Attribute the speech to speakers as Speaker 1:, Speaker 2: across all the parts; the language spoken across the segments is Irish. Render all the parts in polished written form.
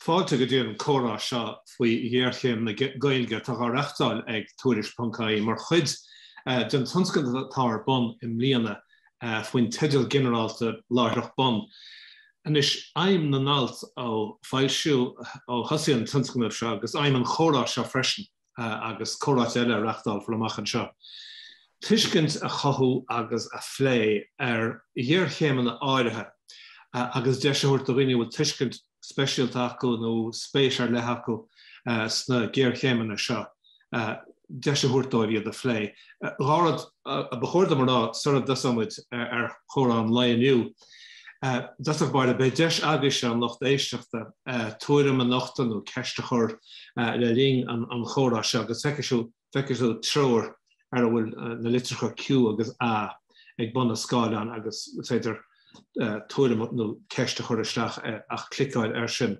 Speaker 1: Fáilte go dtí an comhrá seo faoi ghéarchéim na Gaeilge atá á reachtáil ag Tuairisc.ie mar chuid den tionscnamh atá ar bun i mbliana faoin teideal ginearálta Láithreach Bonn. Anois, aidhm na n-alt ó foilsíodh ó thosaigh an tionscnamh seo agus aidhm an chomhrá seo freisin, agus comhráite eile a reachtálfar amach anseo. Tuiscint a chothú agus a phlé ar ghéarchéimeanna áirithe agus deis a thabhairt do dhaoine a bhfuil tuiscint speisialta acu nó spéis ar leith acu sna géarchéimeanna seo deis a thabhairt dóibh iad a phlé. Dhá rud a ba chóir dom a rá sara dtosóimid ar chomhrá an lae inniu. I dtosach báire, beidh deis agaibhse, an lucht éisteachta, tuairim a nochtadh nó ceist a chur le linn an chomhrá seo agus feicfidh tú treoir ar a bhfuil na litreacha Q agus A ag bun an scáileáin agus is féidir tuairim nó ceist a chur isteach ach cliceáil air sin.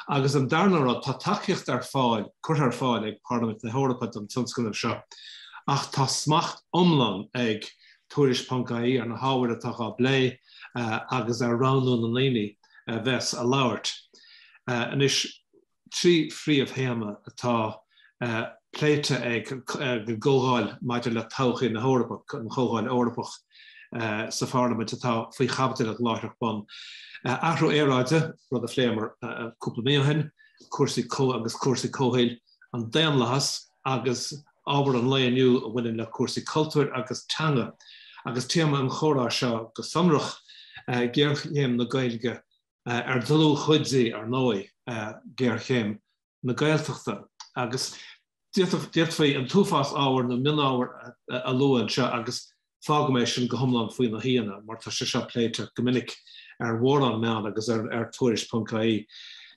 Speaker 1: Agus an darna rud, tá tacaíocht ar fáil, curtha ar fáil ag Parlaimint na hEorpa don tionscnamh seo ach tá smacht iomlán ag Tuairisc.ie ar na hábhair atá á bplé agus ar roghnú na ndaoine a bheas a labhairt. Anois, 3 phríomhthéama atá pléite ag an gComhdháil maidir le Todhchaí na hEorpa, an Chomhdháil Eorpach sa Pharlaimint atá faoi chaibidil ag Láithreach Bonn. Athrú aeráide, rud a phléamar cúpla mí ó shin, cúrsaí agus cúrsaí comhshaoil, an daonlathas agus ábhar an lae inniu a bhaineann le cúrsaí cultúir agus teanga. Agus téama an chomhrá seo go sonrach, géarchéim na Gaeilge ar dlúthchuid di, ar ndóigh, géarchéim na Gaeltachta. Agus d'fhéadfaí an t-uafás ábhar nó mionábhar a lua anseo agus fágfaidh mé sin go hiomlán faoi na haíonna mar tá sé seo pléite go minic ar mhórán meán agus ar Tuairisc.ie.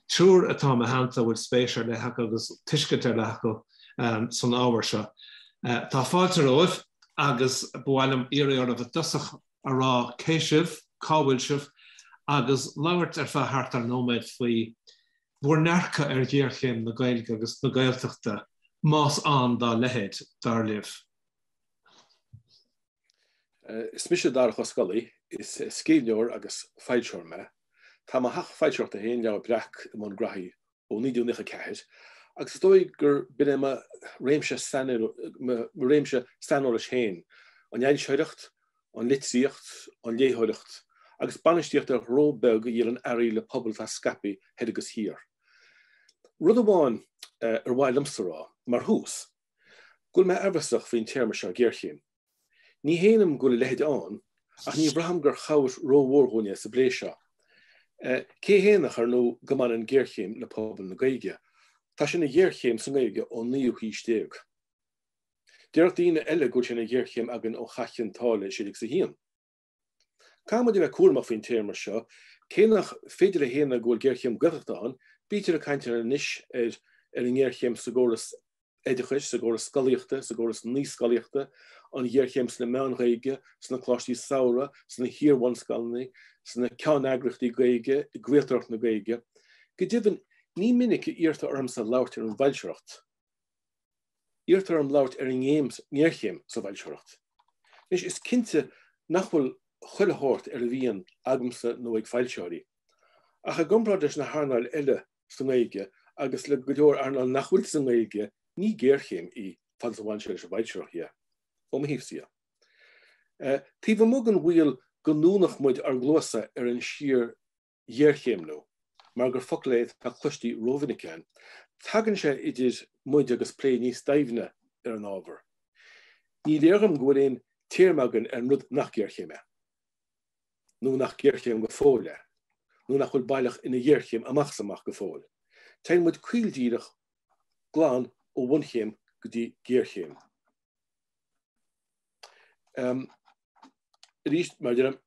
Speaker 1: Triúr atá i mo theannta a bhfuil spéis ar leith acu agus tuiscint ar leith acu san ábhar seo. Tá fáilte romhaibh agus ba mhaith liom iarraidh oraibh i dtosach a rá cé sibh, cá bhfuil sibh, agus labhairt ar feadh thart ar nóiméad faoi bhur ndearcadh ar ghéarchéim na Gaeilge agus na Gaeltachta, más ann dá leithéid, dar libh.
Speaker 2: Is mise Darach Ó Scolaí, is scríbhneoir agus foilsitheoir mé. Tá mo theach foilsitheoireachta féin, Leabhar Breac, i mbun graithí ó 1994 agus is dóigh gur b'in é mo réimse mo réimse saineolais féin, an fhoilsitheoireacht, an litríocht, an léitheoireacht agus bainistíocht ar ghnó beag a dhíolann earraí le pobal atá scaipthe thoir agus thiar. Rud amháin ar mhaith liomsa a rá, mar thús, go bhfuil mé aimhreasach faoin téarma seo géarchéim. Ní shéanaim go bhfuil a leithéid ann, ach ní bhraithim gur chabhair rómhór dhúinn é sa bplé seo. Cé a shéanfadh, ar ndóigh, go mbaineann géarchéim le pobal na Gaeilge? Tá sé ina ghéarchéim sa nGaeilge ón naoú haois déag. Déarfadh daoine eile go bhfuil sé ina ghéarchéim againn ó Chath Chionn tSáile i 1601. Caithfidh muid a bheith cúramach faoin téarma seo. Cé nach féidir a shéanadh go bhfuil géarchéim Gaeltachta ann, bítear ag caint anois ar ar an ngéarchéim sa gcóras oideachais, sa gcóras scolaíochta, sa gcóras naíscolaíochta, an ghéarchéim sna meáin Ghaeilge, sna coláistí samhraidh, sna hiar-bhunscoileanna, sna ceanneagraíochtaí Gaeilge, i gcraoltóireacht na Gaeilge. Go deimhin, ní minic a iarrtar ormsa labhairt ar an bhfoilsitheoireacht. Iarrtar orm labhairt ar an ngéarchéim sa bhfoilsitheoireacht. Anois, is cinnte nach bhfuil chuile shórt ar a mhian agamsa nó ag foilsitheoirí. Ach i gcomparáid leis na hearnáil eile sa nGaeilge agus le go leor earnáil nach bhfuil sa nGaeilge, ní géarchéim í fad is a bhaineann sé leis an bhfoilsitheoireacht dhe, ó mo thaobhsa dhe. Taobh amuigh den bhaol go ndúnfadh muid ár gcluasa ar an síor ghéarchéimniú, mar gur focal é atá cloiste rómhinic againn. Tagann sé idir muid agus plé níos doimhne ar an ábhar. Ní léir dhom go bhfuil aon téarma againn ar an rud nach géarchéim é, nó nach géarchéim go fóill é, nó nach bhfuil baileach ina ghéarchéim amach is amach go fóill. Téann muid caol díreach glan ó bhunchéim go dtí géarchéim. Arís, mar a deirim,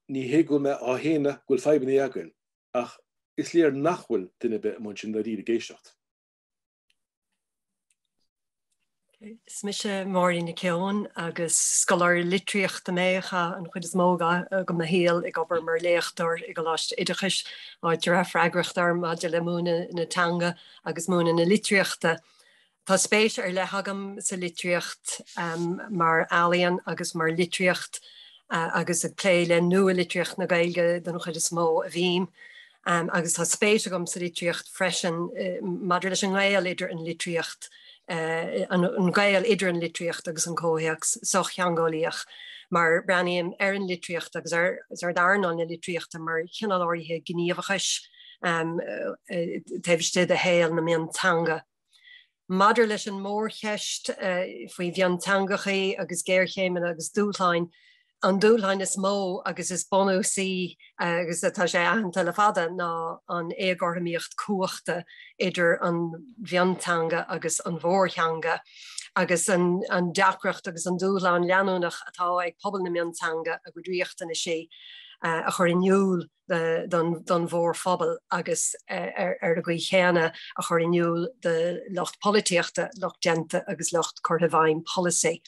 Speaker 2: ní hé go bhfuil mé á shéanadh go bhfuil fadhbanna againn, ach is léir nach bhfuil duine ar bith i mbun sin dáiríre ag éisteacht.
Speaker 3: Is mise Máirín Nic Eoin agus scoláire litríochta mé a chaith an chuid is mó de mo shaol ag obair mar léachtóir i gColáiste Oideachais, áit a raibh freagracht orm maidir le múineadh na teanga agus múineadh na litríochta. Tá spéis ar leith agam sa litríocht mar ealaíon agus mar litríocht agus ag plé le nua-litríocht na Gaeilge den chuid is mó a bhím. Agus tá spéis agam sa litríocht freisin maidir leis an ngaol idir an litríocht, an gaol idir an litríocht agus an comhthéacs sochtheangeolaíoch, mar breathnaím ar an litríocht agus ar earnáil na litríochta mar chineál áirithe gníomhachais taobh istigh de shaol na mionteanga. Maidir leis an mórcheist faoi mhionteangacha agus géarchéimeanna agus dúshláin, an dúshlán is mó agus is bunúsaí agus atá sé aitheanta le fada ná an éagothromaíocht cumhachta idir an mhionteanga agus an mhórtheanga agus an deacracht agus an dúshlán leanúnach atá ag pobal na mionteanga a gcuid riachtanaisí a chur in iúl don mhórphobal agus ar an gcaoi chéanna a chur in iúl do lucht polaitíochta, lucht déanta agus lucht curtha i bhfeidhm polasaí.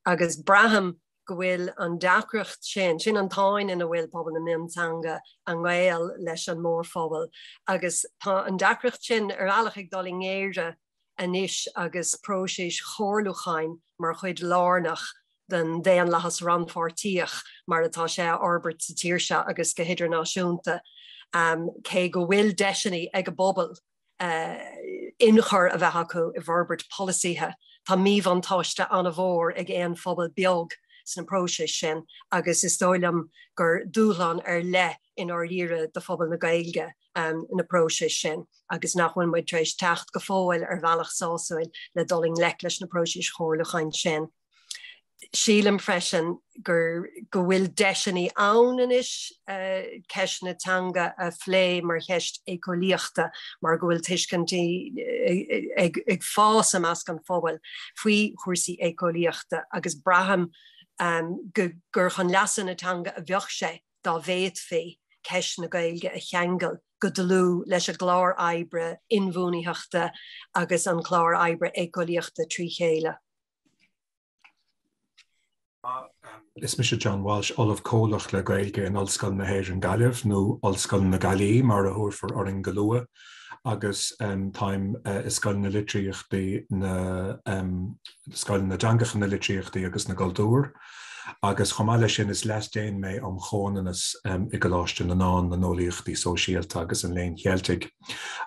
Speaker 3: Agus braithim go bhfuil an deacracht sin, sin an tsáinn ina bhfuil pobal na mionteanga, a ngaol leis an mórphobal, agus tá an deacracht sin ar bhealach ag dul i ngéire anois agus próisis chomhairliúcháin mar chuid lárnach den daonlathas rannpháirtíoch mar atá sé á fhorbairt sa tír seo agus go hidirnáisiúnta. Cé go bhfuil deiseanna ag an bpobal ionchur a bheith acu i bhforbairt polasaithe, tá míbhuntáiste an-mhór ag aon phobal beag sna próisis sin agus is dóigh liom gur dúshlán ar leith i ndáiríre do phobal na Gaeilge na próisis sin agus nach bhfuil muid tar éis teacht go fóill ar bhealach sásúil le dul i ngleic leis na próisis chomhairliúcháin sin. Sílim freisin gur go bhfuil deiseanna ann anois ceist na teanga a phlé mar cheist éiceolaíochta mar go bhfuil tuiscintí ag ag fás i measc an phobail faoi chúrsaí éiceolaíochta agus braithim gur chun leasa na teanga a bheadh sé dá bhféadfaí ceist na Gaeilge a cheangal go dlúth leis an gclár oibre inbhuanaitheachta agus an clár oibre éiceolaíochta trí chéile.
Speaker 4: Is mise John Walsh, Ollamh Comhlach le Gaeilge in Ollscoil na hÉireann Gaillimh, nó Ollscoil na Gaillimhe mar a thabharfar orainn go luath, agus táim i Scoil na Litríochtaí, na Scoil na dTeangacha, na Litríochtaí agus na gCultúr, agus chomh maith leis sin is Leas-Déan mé um Chomhionannas i gColáiste na nDán, na nEolaíochtaí Sóisialta agus an Léinn Cheiltigh.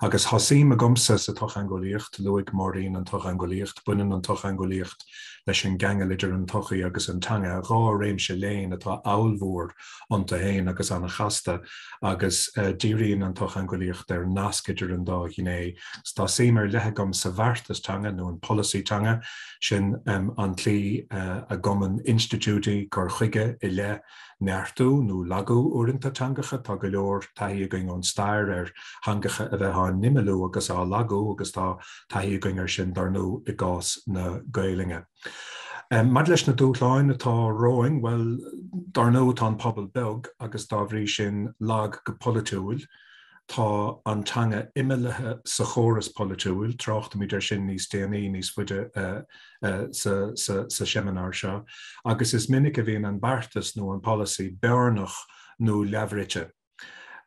Speaker 4: Agus tá suim agamsa sa tsochtheangeolaíocht, luaigh Máirín an tsochtheangeolaíocht, baineann an tsochtheangeolaíocht leis an gceangal idir an tsochaí agus an teanga, 2 réimse léinn atá ollmhór iontu féin agus an-chasta, agus díríonn an tsochtheangeolaíocht ar an nasc idir an dá ghné. Tá suim ar leith agam sa bheartas teanga, nó an polasaí teanga, sin an tslí a gcumann institiúidí cur chuige i leith neartú nó lagú uaireanta teangacha. Tá go leor taithí againn ón stair ar theangacha a bheith á n-imeallú agus á lagú agus tá taithí againn air sin, dar ndóigh, i gcás na Gaelainne. Maidir leis na dúshláin atá romhainn, bhuel, dar ndóigh tá an pobal beag agus dá bhrí sin lag go polaitiúil. Tá an teanga imeallaithe sa chóras polaitiúil, tráchtfaimid air sin níos déanaí, níos faide sa seimineár seo, agus is minic a bhíonn an beartas nó an polasaí bearnach nó leathbhruite.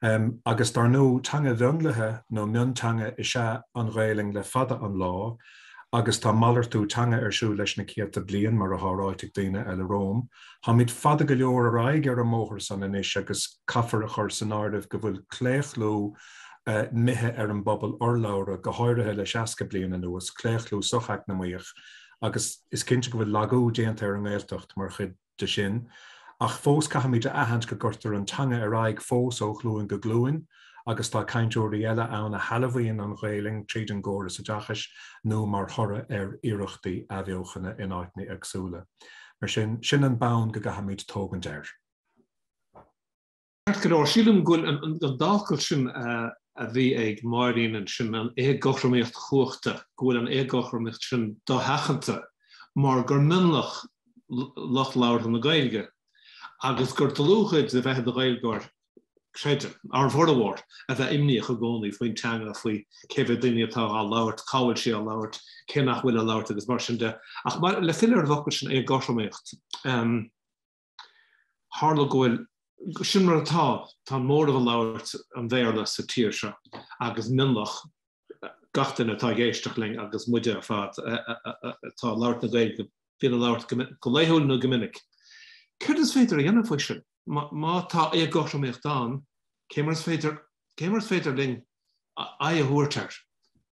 Speaker 4: Agus dar ndóigh, teanga mhionlaithe nó mionteanga is ea an Ghaelainn le fada an lá, agus tá malartú teanga ar siúl leis na céadta bliain, mar atá ráite ag daoine eile romham. Táimid fada go leor ar aghaidh ar an mbóthar san anois agus caithfear a chur san áireamh go bhfuil claochlú imithe ar an bpobal urlabhra, go háirithe le 60 bliain anuas, claochlú socheacnamaíoch, agus is cinnte go bhfuil lagú déanta ar an nGaeltacht mar chuid de sin. Ach fós caithfimid a aithint go gcuirtear an teanga ar aghaidh fós ó ghlúin go glúin agus tá cainteoirí eile ann a shealbhaíonn an Ghaelainn tríd an gcóras oideachais nó mar thoradh ar iarrachtaí athbheochana in áiteanna éagsúla. Mar sin, sin an bonn go gcaithfimid tógaint air.
Speaker 1: Ceart go leor, sílim go bhfuil an dá fhocal sin a bhí ag Máirín ansin, an éagothromaíocht chumhachta, go bhfuil an éagothromaíocht sin dosheachanta mar gur mionlach lucht labhartha na Gaeilge agus gur dlúthchuid de bheith i do Ghaeilgeoir, creidim, ár bhformhór, a bheith imníoch i gcónaí faoin teanga, faoi cé mhéad daoine atá á labhairt, cá bhfuil sí á labhairt, cé nach bhfuil á labhairt agus mar sin de. Ach le filleadh ar an bhfocal sin, éagothromaíocht, tharla go bhfuil, sin mar atá, tá an móramh ag labhairt an Bhéarla sa tír seo agus mionlach gach duine atá ag éisteacht linn agus muide ar fad atá ag labhairt na Gaeilge, bíonn á labhairt go laethúil nó go minic. Céard is féidir a dhéanamh faoi sin? Má tá éagothromaíocht ann, cé mar is féidir. Cé mar is féidir linn aghaidh a thabhairt air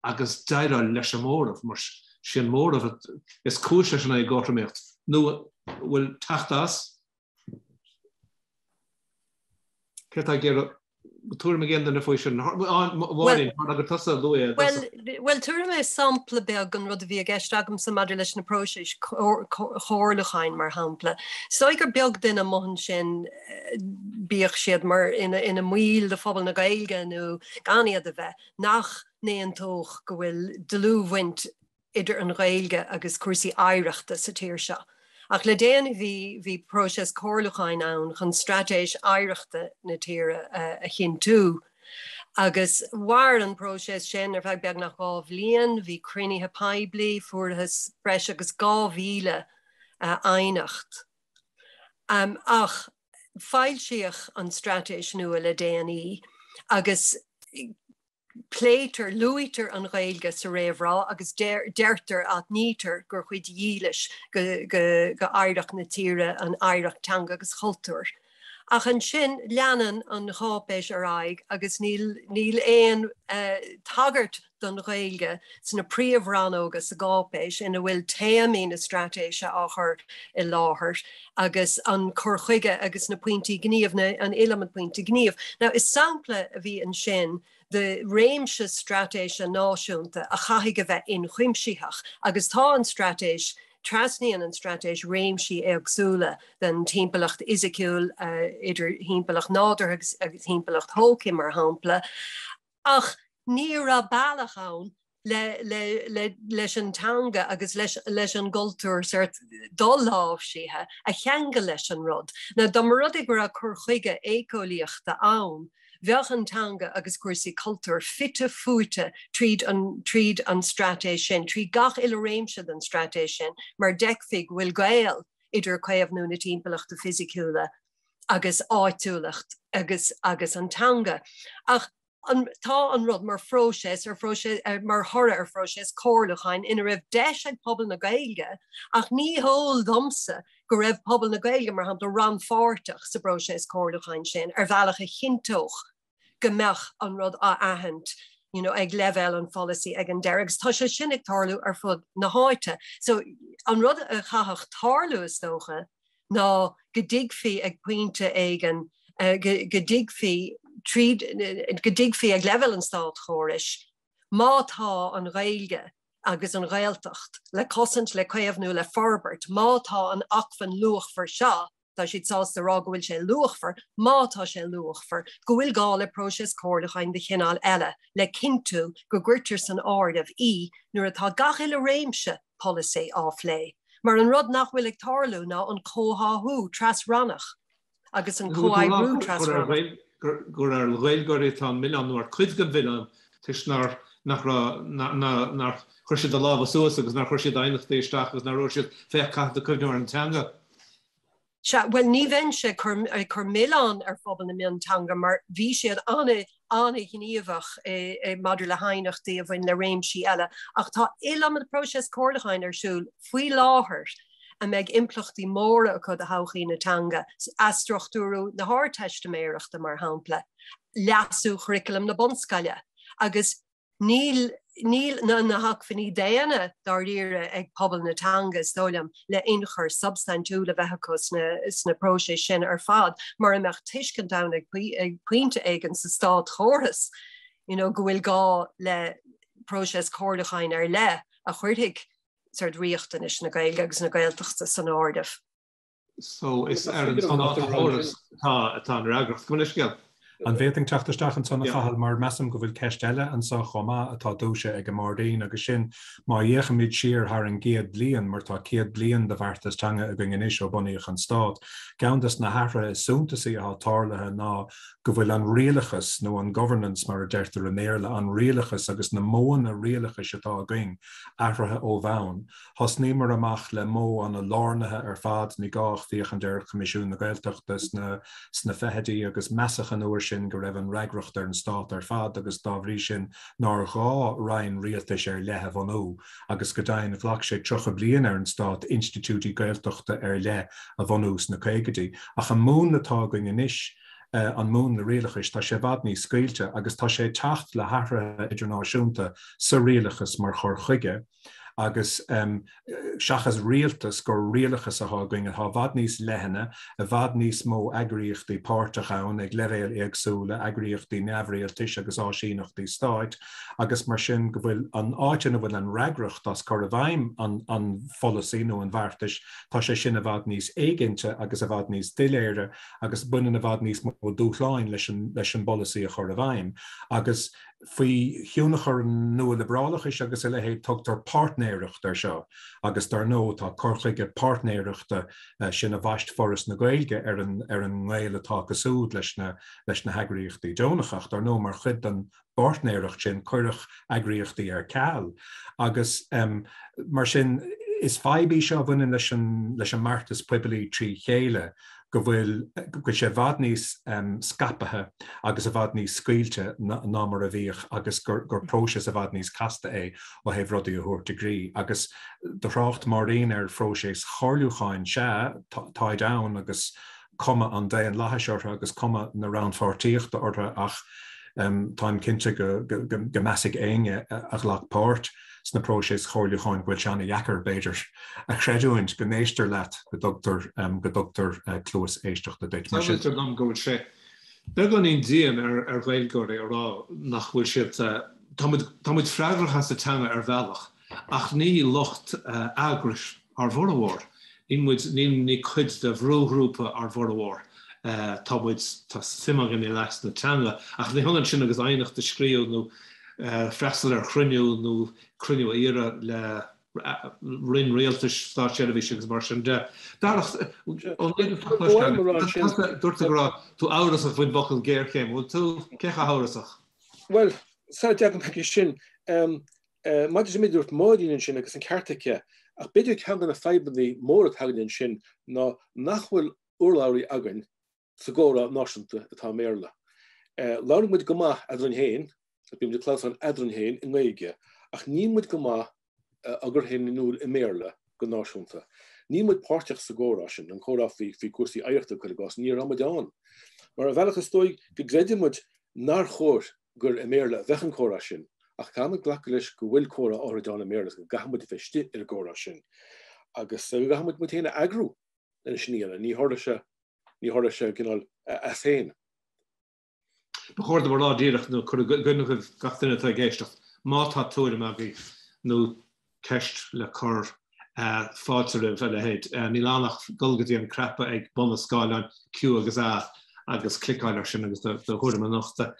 Speaker 1: agus déileáil leis an móramh, mar sé an móramh is cúis leis an éagothromaíocht, nó an bhfuil teacht as? Céard atá ag iarraidh tuairim ag aon duine faoi sin? Máirín, mar gur tusa a luaigh é.
Speaker 3: Bhuel, tabharfaidh mé sampla beag den rud a bhí i gceist agamsa maidir leis na próisis chomhairliúcháin, mar shampla. Is dóigh gur beag duine amuigh ansin, bíodh siad mar ina mbaill de phobal na Gaeilge nó gan iad a bheith, nach n-aontódh go bhfuil dlúthbhaint idir an Ghaeilge agus cúrsaí oidhreachta sa tír seo. Ach le déanaí bhí bhí próiseas comhairliúcháin ann chun straitéis oidhreachta na tíre a chinntiú. Agus mhair an próiseas sin ar feadh beagnach 2 bhliain, bhí cruinnithe poiblí, fuarthas breis agus 2,000 aighneacht. Ach foilsíodh an straitéis nua le déanaí agus pléitear, luaitear an Ghaeilge sa réamhrá agus deirtear, aithnítear gur chuid dhílis d'oidhreacht na tíre an oidhreacht teanga agus chultúir. Ach ansin leanann an cháipéis ar aghaidh agus níl níl aon tagairt don Ghaeilge sna príomh-rannóga sa gcáipéis ina bhfuil téamaí na straitéise á chur i láthair agus an cur chuige agus na pointí gnímh, na, an iliomad pointe gnímh. Now, is sampla a bhí ansin de réimse straitéise náisiúnta a chaithfidh a bheith ionchuimsitheach agus tá an straitéis, trasnaíonn an straitéis réimsí éagsúla den timpeallacht fhisiciúil, idir thimpeallacht nádúrtha agus thimpeallacht thógtha, mar shampla. Ach ní raibh bealach ann leis an teanga agus leis an gcultúr sórt doláimhsithe a cheangal leis an rud. Now dá mba rud é go raibh cur chuige éiceolaíochta ann, bheadh an teanga agus cúrsaí cultúir fite fuaite tríd an tríd an straitéis sin, trí gach uile réimse den straitéis sin, mar d'fheicfí go bhfuil gaol idir caomhnú na timpeallachta fisiciúla agus áitiúlacht agus agus an teanga. Ach an, tá an rud mar phróiseas ar phróiseas mar thoradh ar phróiseas comhairliúcháin ina raibh deis ag pobal na Gaeilge ach ní heol domsa go raibh pobal na Gaeilge, mar shampla, rannpháirteach sa bpróiseas comhairliúcháin sin ar bhealach a chinnteodh go mbeadh an rud á aithint you know, ag leibhéal an pholasaí ag an deireadh. Agus tá sé sin ag tarlú ar fud na háite. So an rud a chaithfeadh tarlú is dócha ná go dtuigfí ag pointe éigin, go dtuigfí tríd, go dtuigfí ag leibhéal an státchórais má tá an Ghaeilge agus an Ghaeltacht le cosaint, le caomhnú, le forbairt, má tá an acmhainn luachmhar seo, tá siad sásta a rá go bhfuil sé luachmhar, má tá sé luachmhar, go bhfuil gá le próiseas comhairliúcháin de chineál eile le cinntiú go gcuirtear san áireamh í nuair atá gach uile réimse polasaí á phlé. Mar an rud nach bhfuil ag tarlú ná an comhtháthú tras-rannach agus an comhoibriú tras-rannach.
Speaker 1: gur ar Ghaeilgeoirí atá an milleán nó ar cuid den mhilleán toisc nár nach raibh nár chuir siad a lámha suas agus nár chuir siad aighneachtaí isteach agus nár dúirt siad féach caithfidh tú cuimhneamh ar an teanga.
Speaker 3: Sea, bhuel ní bheinnse ag cur ag cur milleán ar phobal na mionteanga mar bhí siad an-ghníomhach maidir le haighneachtaí a bhain le réimsí eile ach tá iliomad próiseas comhairliúcháin ar siúl faoi láthair a mbeidh impleachtaí móra acu do thodhchaí na teanga, athstruchtúrú na hArdteistiméireachta mar shampla, leasú churaclam na bunscoile agus Níl, níl na hacmhainní daonna dáiríre ag pobal na teanga, is dóigh liom, le ionchur substaintiúil a bheith acu sna próisis sin ar fad mura mbeadh tuiscint ann ag pointe éigin sa státchóras you know, go bhfuil gá le próiseas comhairliúcháin ar leith a chuirfidh sort riachtanais na Gaeilge agus na Gaeltachta san áireamh.
Speaker 1: So is ar an státchóras atá an fhreagracht. Gabh mo leithscéal.
Speaker 4: An bhféadfainn teacht isteach ansan, a Chathail, mar measaim go bhfuil ceist eile anso chomh maith atá dúisithe ag an Máirín agus sin má fhéachaimid siar thar an gcéad bliain, mar tá 100 bliain de bheartas teanga againn anois ó bunaíodh an stát, ceann des na hathruithe is suntasaí atá tarlaithe ná go bhfuil an rialachas, nó an governance mar a deirtear i mBéarla, an rialachas agus na modhanna rialachais atá againn athraithe ó bhonn. Thosnaíomar amach le modh ana-lárnaithe ar fad, ní gá ach féachaint ar Choimisiún na Gaeltachta sna sna fichidí agus measadh an uair sin go raibh an fhreagracht ar an Stát ar fad agus dá bhrí sin nár ghá roinn rialtais ar leith a bhunú agus go deimhin ghlac sé 30 bliain ar an Stát institiúidí Gaeltachta ar leith a bhunú sna caogaidí. Ach an múnla atá againn anois. an múnla rialachais, tá sé i bhfad níos scaoilte agus tá sé ag teacht le hathruithe idirnáisiúnta sa rialachas mar chur chuige agus seachas rialtas gur rialachas atá againn atá i bhfad níos leithne, i bhfad níos mó eagraíochtaí páirteach ann ag leibhéil éagsúla, eagraíochtaí neamhrialtais agus áisíneachtaí stáit agus mar sin go bhfuil an áit ina bhfuil an fhreagracht as cur i bhfeidhm an pholasaí nó an bheartais, tá sé sin i bhfad níos éiginnte agus i bhfad níos doiléire agus baineann i bhfad níos mó dúshláin leis an bpolasaí a chur i bhfeidhm. Agus faoi thionchar an nua-liobrálachais agus a leithéid tugtar páirtnéireacht air seo agus dar ndóigh tá cur chuige páirtnéireachta, sin a bhaist Foras na Gaeilge ar an ar an ngaol atá acu siúd leis na leis na heagraíochtaí deonacha ach dar ndóigh mar chuid den bpáirtnéireacht sin cuireadh eagraíochtaí ar ceal agus mar sin is fadhb í seo a bhaineann leis an leis an mbeartas poiblí trí chéile go bhfuil go bhfuil sé i bhfad níos scaipthe agus i bhfad níos scaoilte ná mar a bhíodh agus gur gur próiseas i bhfad níos casta é ó thaobh rudaí a thabhairt i gcrích. Agus do thrácht Máirín ar phróiseas chomhairliúcháin, sea, táid ann agus cuma an daonlathais orthu agus cuma na rannpháirtíochta orthu ach táim cinnte go measfaidh éinne a ghlac páirt sna próisis chomhairliúcháin go bhfuil sé an-dheacair, b'fhéidir, a chreidiúint go n-éistear leat, go dtugtar go dtugtar cluas éisteachta duit.
Speaker 1: Mar sin. Samhlaítear dom go bhfuil sé beagáinín dian ar Ghaeilgeoirí a rá nach bhfuil siad, tá muid, tá muid freagrach as an teanga ar bhealach ach ní lucht eagrais ár bhformhór. Níl muid, níl, ní cuid de bhrúghrúpa ár bhformhór. Tá muid, tá suim againn i leas na teanga, ach ní hionann sin agus aighneacht a scríobh nó freastal ar chruinniú nó cruinniú a iarraidh le roinn rialtais, státseirbhíse agus mar sin de. Darach, ón méid atá cloiste agat, dúirt tú go raibh tú amhrasach faoin bhfocal géarchéim. Bhfuil tú, cé chomh hamhrasach?
Speaker 2: Bhuel, sara dteagaim chuige sin, Maidir leis an méid a dúirt Máirín ansin, agus an ceart aici, ach b'fhéidir ceann de na fadhbanna móra atá againn ansin ná nach bhfuil urlabhraí againn sa gcomhrá náisiúnta atá i mBéarla. Labhrann muid go maith eadrainn féin, bíonn muid ag clamhsán eadrainn féin i nGaeilge, ach níl muid go maith á gcur féin in iúl i mBéarla go náisiúnta. Níl muid páirteach sa gcomhrá sin, an comhrá faoi chúrsaí oidhreachta, cuir i gcás, ní raibh muid ann. Mar ar bhealach is dóigh go gcreideann muid nár chóir gur i mBéarla a bheadh an comhrá sin, ach caithfidh muid glacadh leis go bhfuil comhrá áithrid ann i mBéarla agus go gcaithfidh muid a bheith istigh ar an gcomhrá sin agus go gcaithfidh muid muid féin a eagrú lena sin a dhéanamh. Ní tharlóidh sé, ní tharlóidh sé cineál as féin.
Speaker 1: Ba chóir dom a rá díreach, nó cur i gcuimhne dhaoibh, gach duine atá ag éisteacht, má tá tuairim agaibh nó ceist le cur, fáilte roimh a leithéid. Níl ann ach dul go dtí an cnaipe ag bun an scáileáin, Q agus A, agus cliceáil air sin agus do thuairim a nochtadh.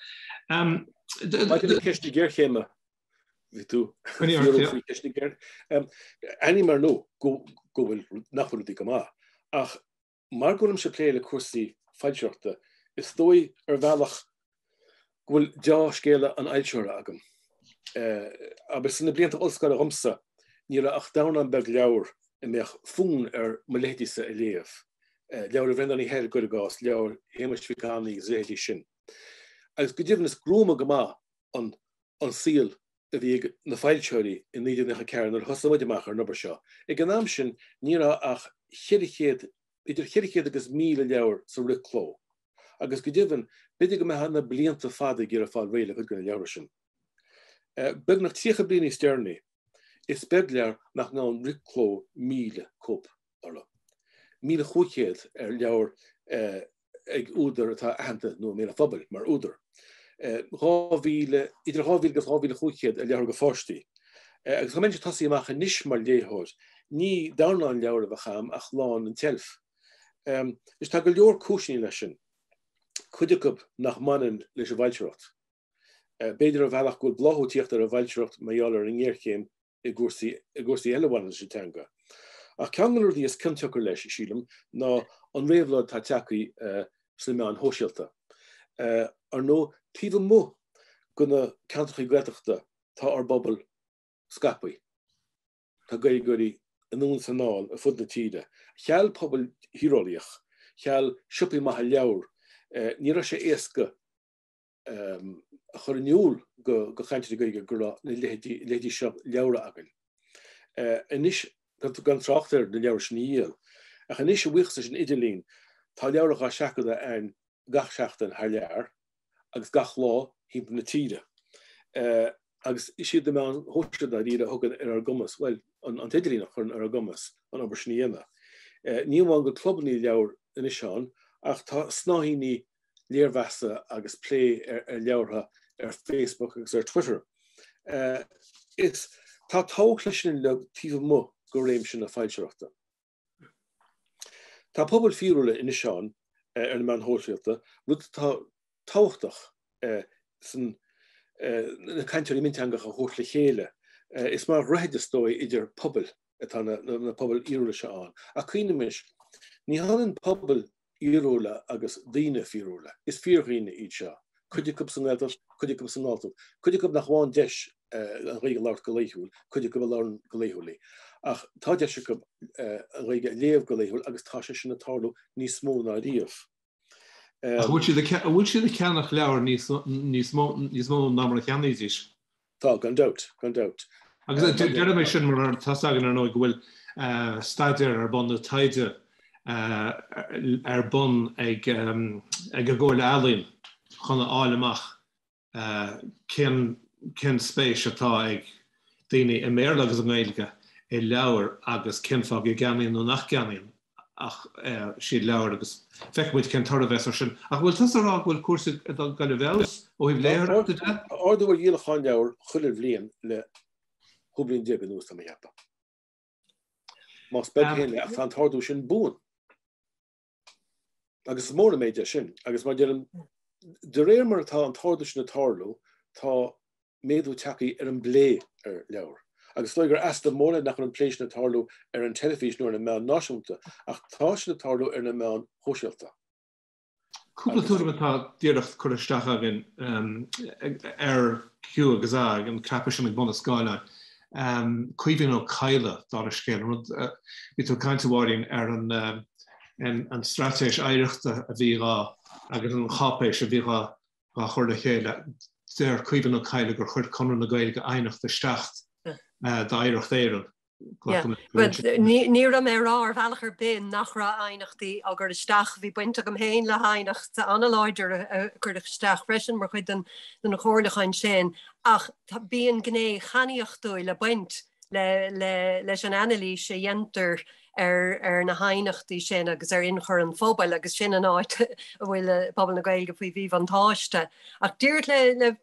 Speaker 2: Maidir le ceist na géarchéime, bhí tú faoi ceist na géarchéime. Aithním ar ndóigh go bhfuil, nach bhfuil rudaí go maith, ach Mar go bhfuilimse ag plé le cúrsaí foilsitheoireachta, is dóigh ar bhealach go bhfuil deá-scéala an fhoilsitheora agam. Abair, sna blianta ollscoile dhomsa, ní raibh ach dornán beag leabhar a mbeadh fonn ar mo leithéidísa a léamh, leabhair Bhreandáin Uí Eithir, cuir i gcás, leabhair Shéamuis Mhic Annaidh agus a leithéidí sin. Agus go deimhin is gruama go maith an saol a bhí ag na foilsitheoirí i 1994 nuair a thosaigh muid amach ar an obair seo. Ag an am sin ní raibh ach 400, idir 400 agus 1,000 leabhar sa rith cló agus go deimhin b'fhéidir go mbeifeá na blianta fada ag iarraidh fáil réidh le cuid de na leabhartha sin. Beagnach 30 bliain níos deireanaí, is beag leabhar nach ngabhann rith cló 1,000 cóip. orthu. 1,500 ar leabhar ag údar atá aitheanta nó i mbéal an phobail mar údar. 2,000, idir 2,000 agus 2,500 ar leabhar do pháistí. Agus dá mbeinnse ag tosaí amach anois mar léitheoir, ní dornán leabhar a bheadh agam ach lán an tseilf. Anois tá go leor cúiseanna leis sin, cuid acu nach mbaineann leis an bhfoilsitheoireacht. B'fhéidir ar bhealach go bhfuil bláthú ag tíocht ar an bhfoilsitheoireacht mar gheall ar an ngéarchéim i gcúrsaí, i gcúrsaí eile a bhaineann leis an teanga. Ach ceann de na rudaí is cionsiocair leis, sílim, ná an réabhlóid atá tagtha sna meáin shóisialta. Ar ndóigh, taobh amuigh de na ceantracha Gaeltachta tá ár bpobal scaipthe. Tá Gaeilgeoirí anonn is anall ar fud na tíre. Cheal pobal tíreolaíoch, cheal siopaí maithe leabhar, ní raibh sé éasca a chur in iúl do chainteoirí Gaeilge go raibh na leithéidí seo leabhra againn. Anois, gan trácht ar na leabhair sin a dhíol, ach anois, a bhuíochas leis an idirlíon, tá leabhra dhá seachadadh againn. gach seachtain thar lear agus gach lá thimpeall na tíre. Agus is iad na meáin shóisialta dáiríre a thugann ar ár gcumas, bhuel, an t-idirlíon a chuireann ar ár gcumas an obair sin a dhéanamh. Ní amháin go bhfuil clubanna leabhar anois ann, ach tá snáithíní léirmheasa agus plé ar leabhartha ar Facebook agus ar Twitter. Is tá tábhacht leis sin uilig taobh amuigh de réimse na foilsitheoireachta. Tá pobail fíorúla anois ann ar na meáin shóisialta, rud atá tábhachtach san na cainteoirí mionteangacha a thabhairt le chéile. Is mar dhroichid is dóigh idir pobail atá na pobail fhíorúla seo ann. Ach cuimhnímis, ní hionann pobail fhíorúla agus daoine fíorúla. Is fíordhaoine iad seo, cuid acu sa nGaeltacht, cuid acu sa nGalltacht, cuid acu nach bhfaigheann deis an Ghaeilge a labhairt go laethúil, cuid acu a labhrann go laethúil í. Ach tá deis acu an Ghaeilge a léamh go laethúil agus tá sé sin ag tarlú níos mó ná riamh.
Speaker 1: Ach an bhfuil siad ag ceannach leabhar níos mó ná mar a cheannaídís?
Speaker 2: Tá, gan dabht, gan dabht.
Speaker 1: Agus deirim é sin mar tá 's againn ar ndóigh go bhfuil staidéar ar bun nó taighde ar bun ag an gComhairle Ealaíon chun a fháil amach cén cén spéis atá ag daoine i mBéarla agus i nGaeilge i leabhair agus cén fáth go gceannaíonn nó nach gceannaíonn ach siad leabhair agus feicfidh muid cén toradh a bheas ar sin. Ach bhfuil tusa ag rá go bhfuil cúrsaí ag dul i bhfeabhas ó thaobh léitheoireachta de?
Speaker 2: Tá ardú ar dhíolachán leabhar chuile bhliain le 12 bliain anuas, tá mé a cheapadh. Más beag féin é, ach tá an t-ardú sin buan. Agus is mór an méid é sin. Agus mar deirim, de réir mar atá an t-ardú sin ag tarlú, tá méadú tagtha ar an bplé ar leabhair. Agus is dóigh gur easnamh mór é nach bhfuil an plé sin ag tarlú ar an teilifís nó ar na meáin náisiúnta, ach tá sin ag tarlú ar na meáin shóisialta.
Speaker 1: Cúpla tuairim atá díreach curtha isteach againn ar Q agus A, an cnaipe sin ag bun an scáileáin. Caoimhín Ó Cadhla, dála scéil, an rud, bhí tú ag caint, a Mháirín, ar an an straitéis oidhreachta a bhí dhá, agus an cháipéis a bhí dhá dhá chur le chéile. Deir Caoimhín Ó Cadhla gur chuir Conradh na Gaeilge aighneacht isteach d'Oidhreacht Éireann.
Speaker 3: Ní raibh mé ag rá ar bhealach ar bith nach raibh aighneachtaí á gcur isteach. Bhí baint agam féin le haighneacht an-láidir a cuireadh isteach freisin mar chuid den chomhairliúchán sin ach bíonn gné chainníochtúil ag baint leis an anailís a dhéantar ar na haighneachtaí sin agus ar ionchur an phobail agus sin an áit a bhfuil pobal na Gaeilge faoi mhíbhuntáiste. Ach díreach le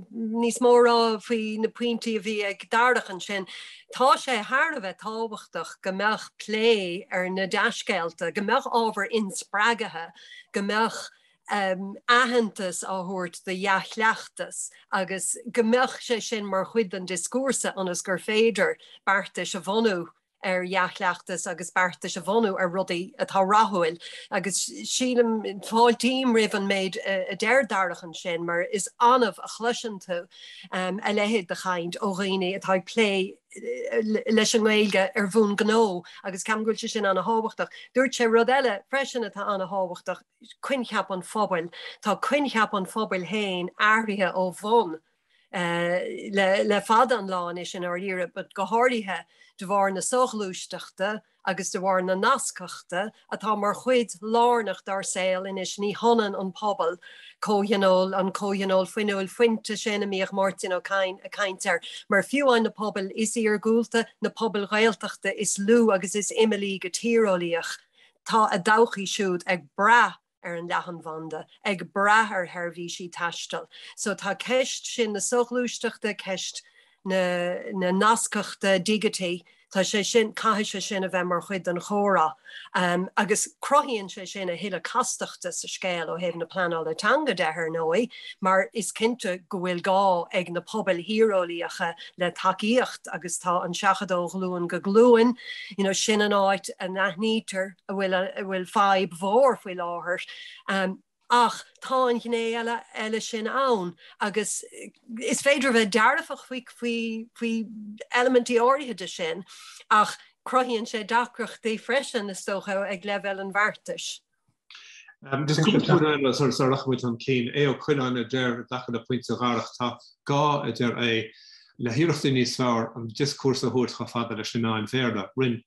Speaker 3: níos mó a rá faoi na pointí a bhí ag Darach ansin, tá sé thar a bheith tábhachtach go mbeadh plé ar na dea-scéalta, go mbeadh ábhar inspreagaithe, go mbeadh aitheantas á thabhairt do dhea-chleachtas agus go mbeadh sé sin mar chuid den dioscúrsa ionas gur féidir beartais a bhunú ar dhea-chleachtas agus beartais a bhunú ar rudaí atá rathúil agus sílim, fáiltím roimh an méid a deir Darach ansin mar is annamh a chloiseann tú a leithéid de chaint ó dhaoine atá ag plé leis an nGaeilge ar bhonn gnó agus ceapaim go bhfuil sé sin an-thábhachtach. Dúirt sé rud eile freisin atá an-thábhachtach, coincheap an phobail. Tá coincheap an phobail féin athraithe ó bhonn le fada an lá anois i ndáiríre, but go háirithe de bharr na soghluaisteachta agus de bharr na nascachta atá mar chuid lárnach dár saol anois. Ní hionann an pobal, comhthionól, an comhthionól fuinniúil fuinte sin a mbíodh Máirtín Ó Cadhain ag caint air, mar fiú amháin na pobail is iargúlta, na pobail Ghaeltachta is lú agus is imeallaí go tíreolaíoch, tá a dtodhchaí siúd ag brath ar an leathanbhanda, ag brath ar sheirbhísí taistil. So tá ceist sin na soghluaisteachta, ceist na na nascachta digití, tá sé sin, caithfidh sé sin a bheith mar chuid den chomhrá. Agus cruthaíonn sé sin a thuilleadh castachta sa scéal ó thaobh na pleanála teanga de, ar ndóigh, mar is cinnte go bhfuil gá ag na pobail thíreolaíocha le tacaíocht agus tá an seachadadh ó ghlúin go glúin, you know, sin an áit a n-aithnítear a bhfuil a bhfuil fadhb mhór faoi láthair. Ach tá an ghné eile eile sin ann agus is féidir a bheith dearfach faoi faoi faoi eilimintí áirithe de sin ach cruthaíonn sé deacrachtaí freisin is dócha ag leibhéal an bheartais.
Speaker 1: Just cúpla tuairim eile sula rachaidh muid chun cinn. Aodh Ó Coileáin a deir i dtaca le pointe Dharach, tá gá, a deir Aodh, le hiarrachtaí níos fearr an dioscúrsa a thabhairt chomh fada leis na meáin Bhéarla. Roinn.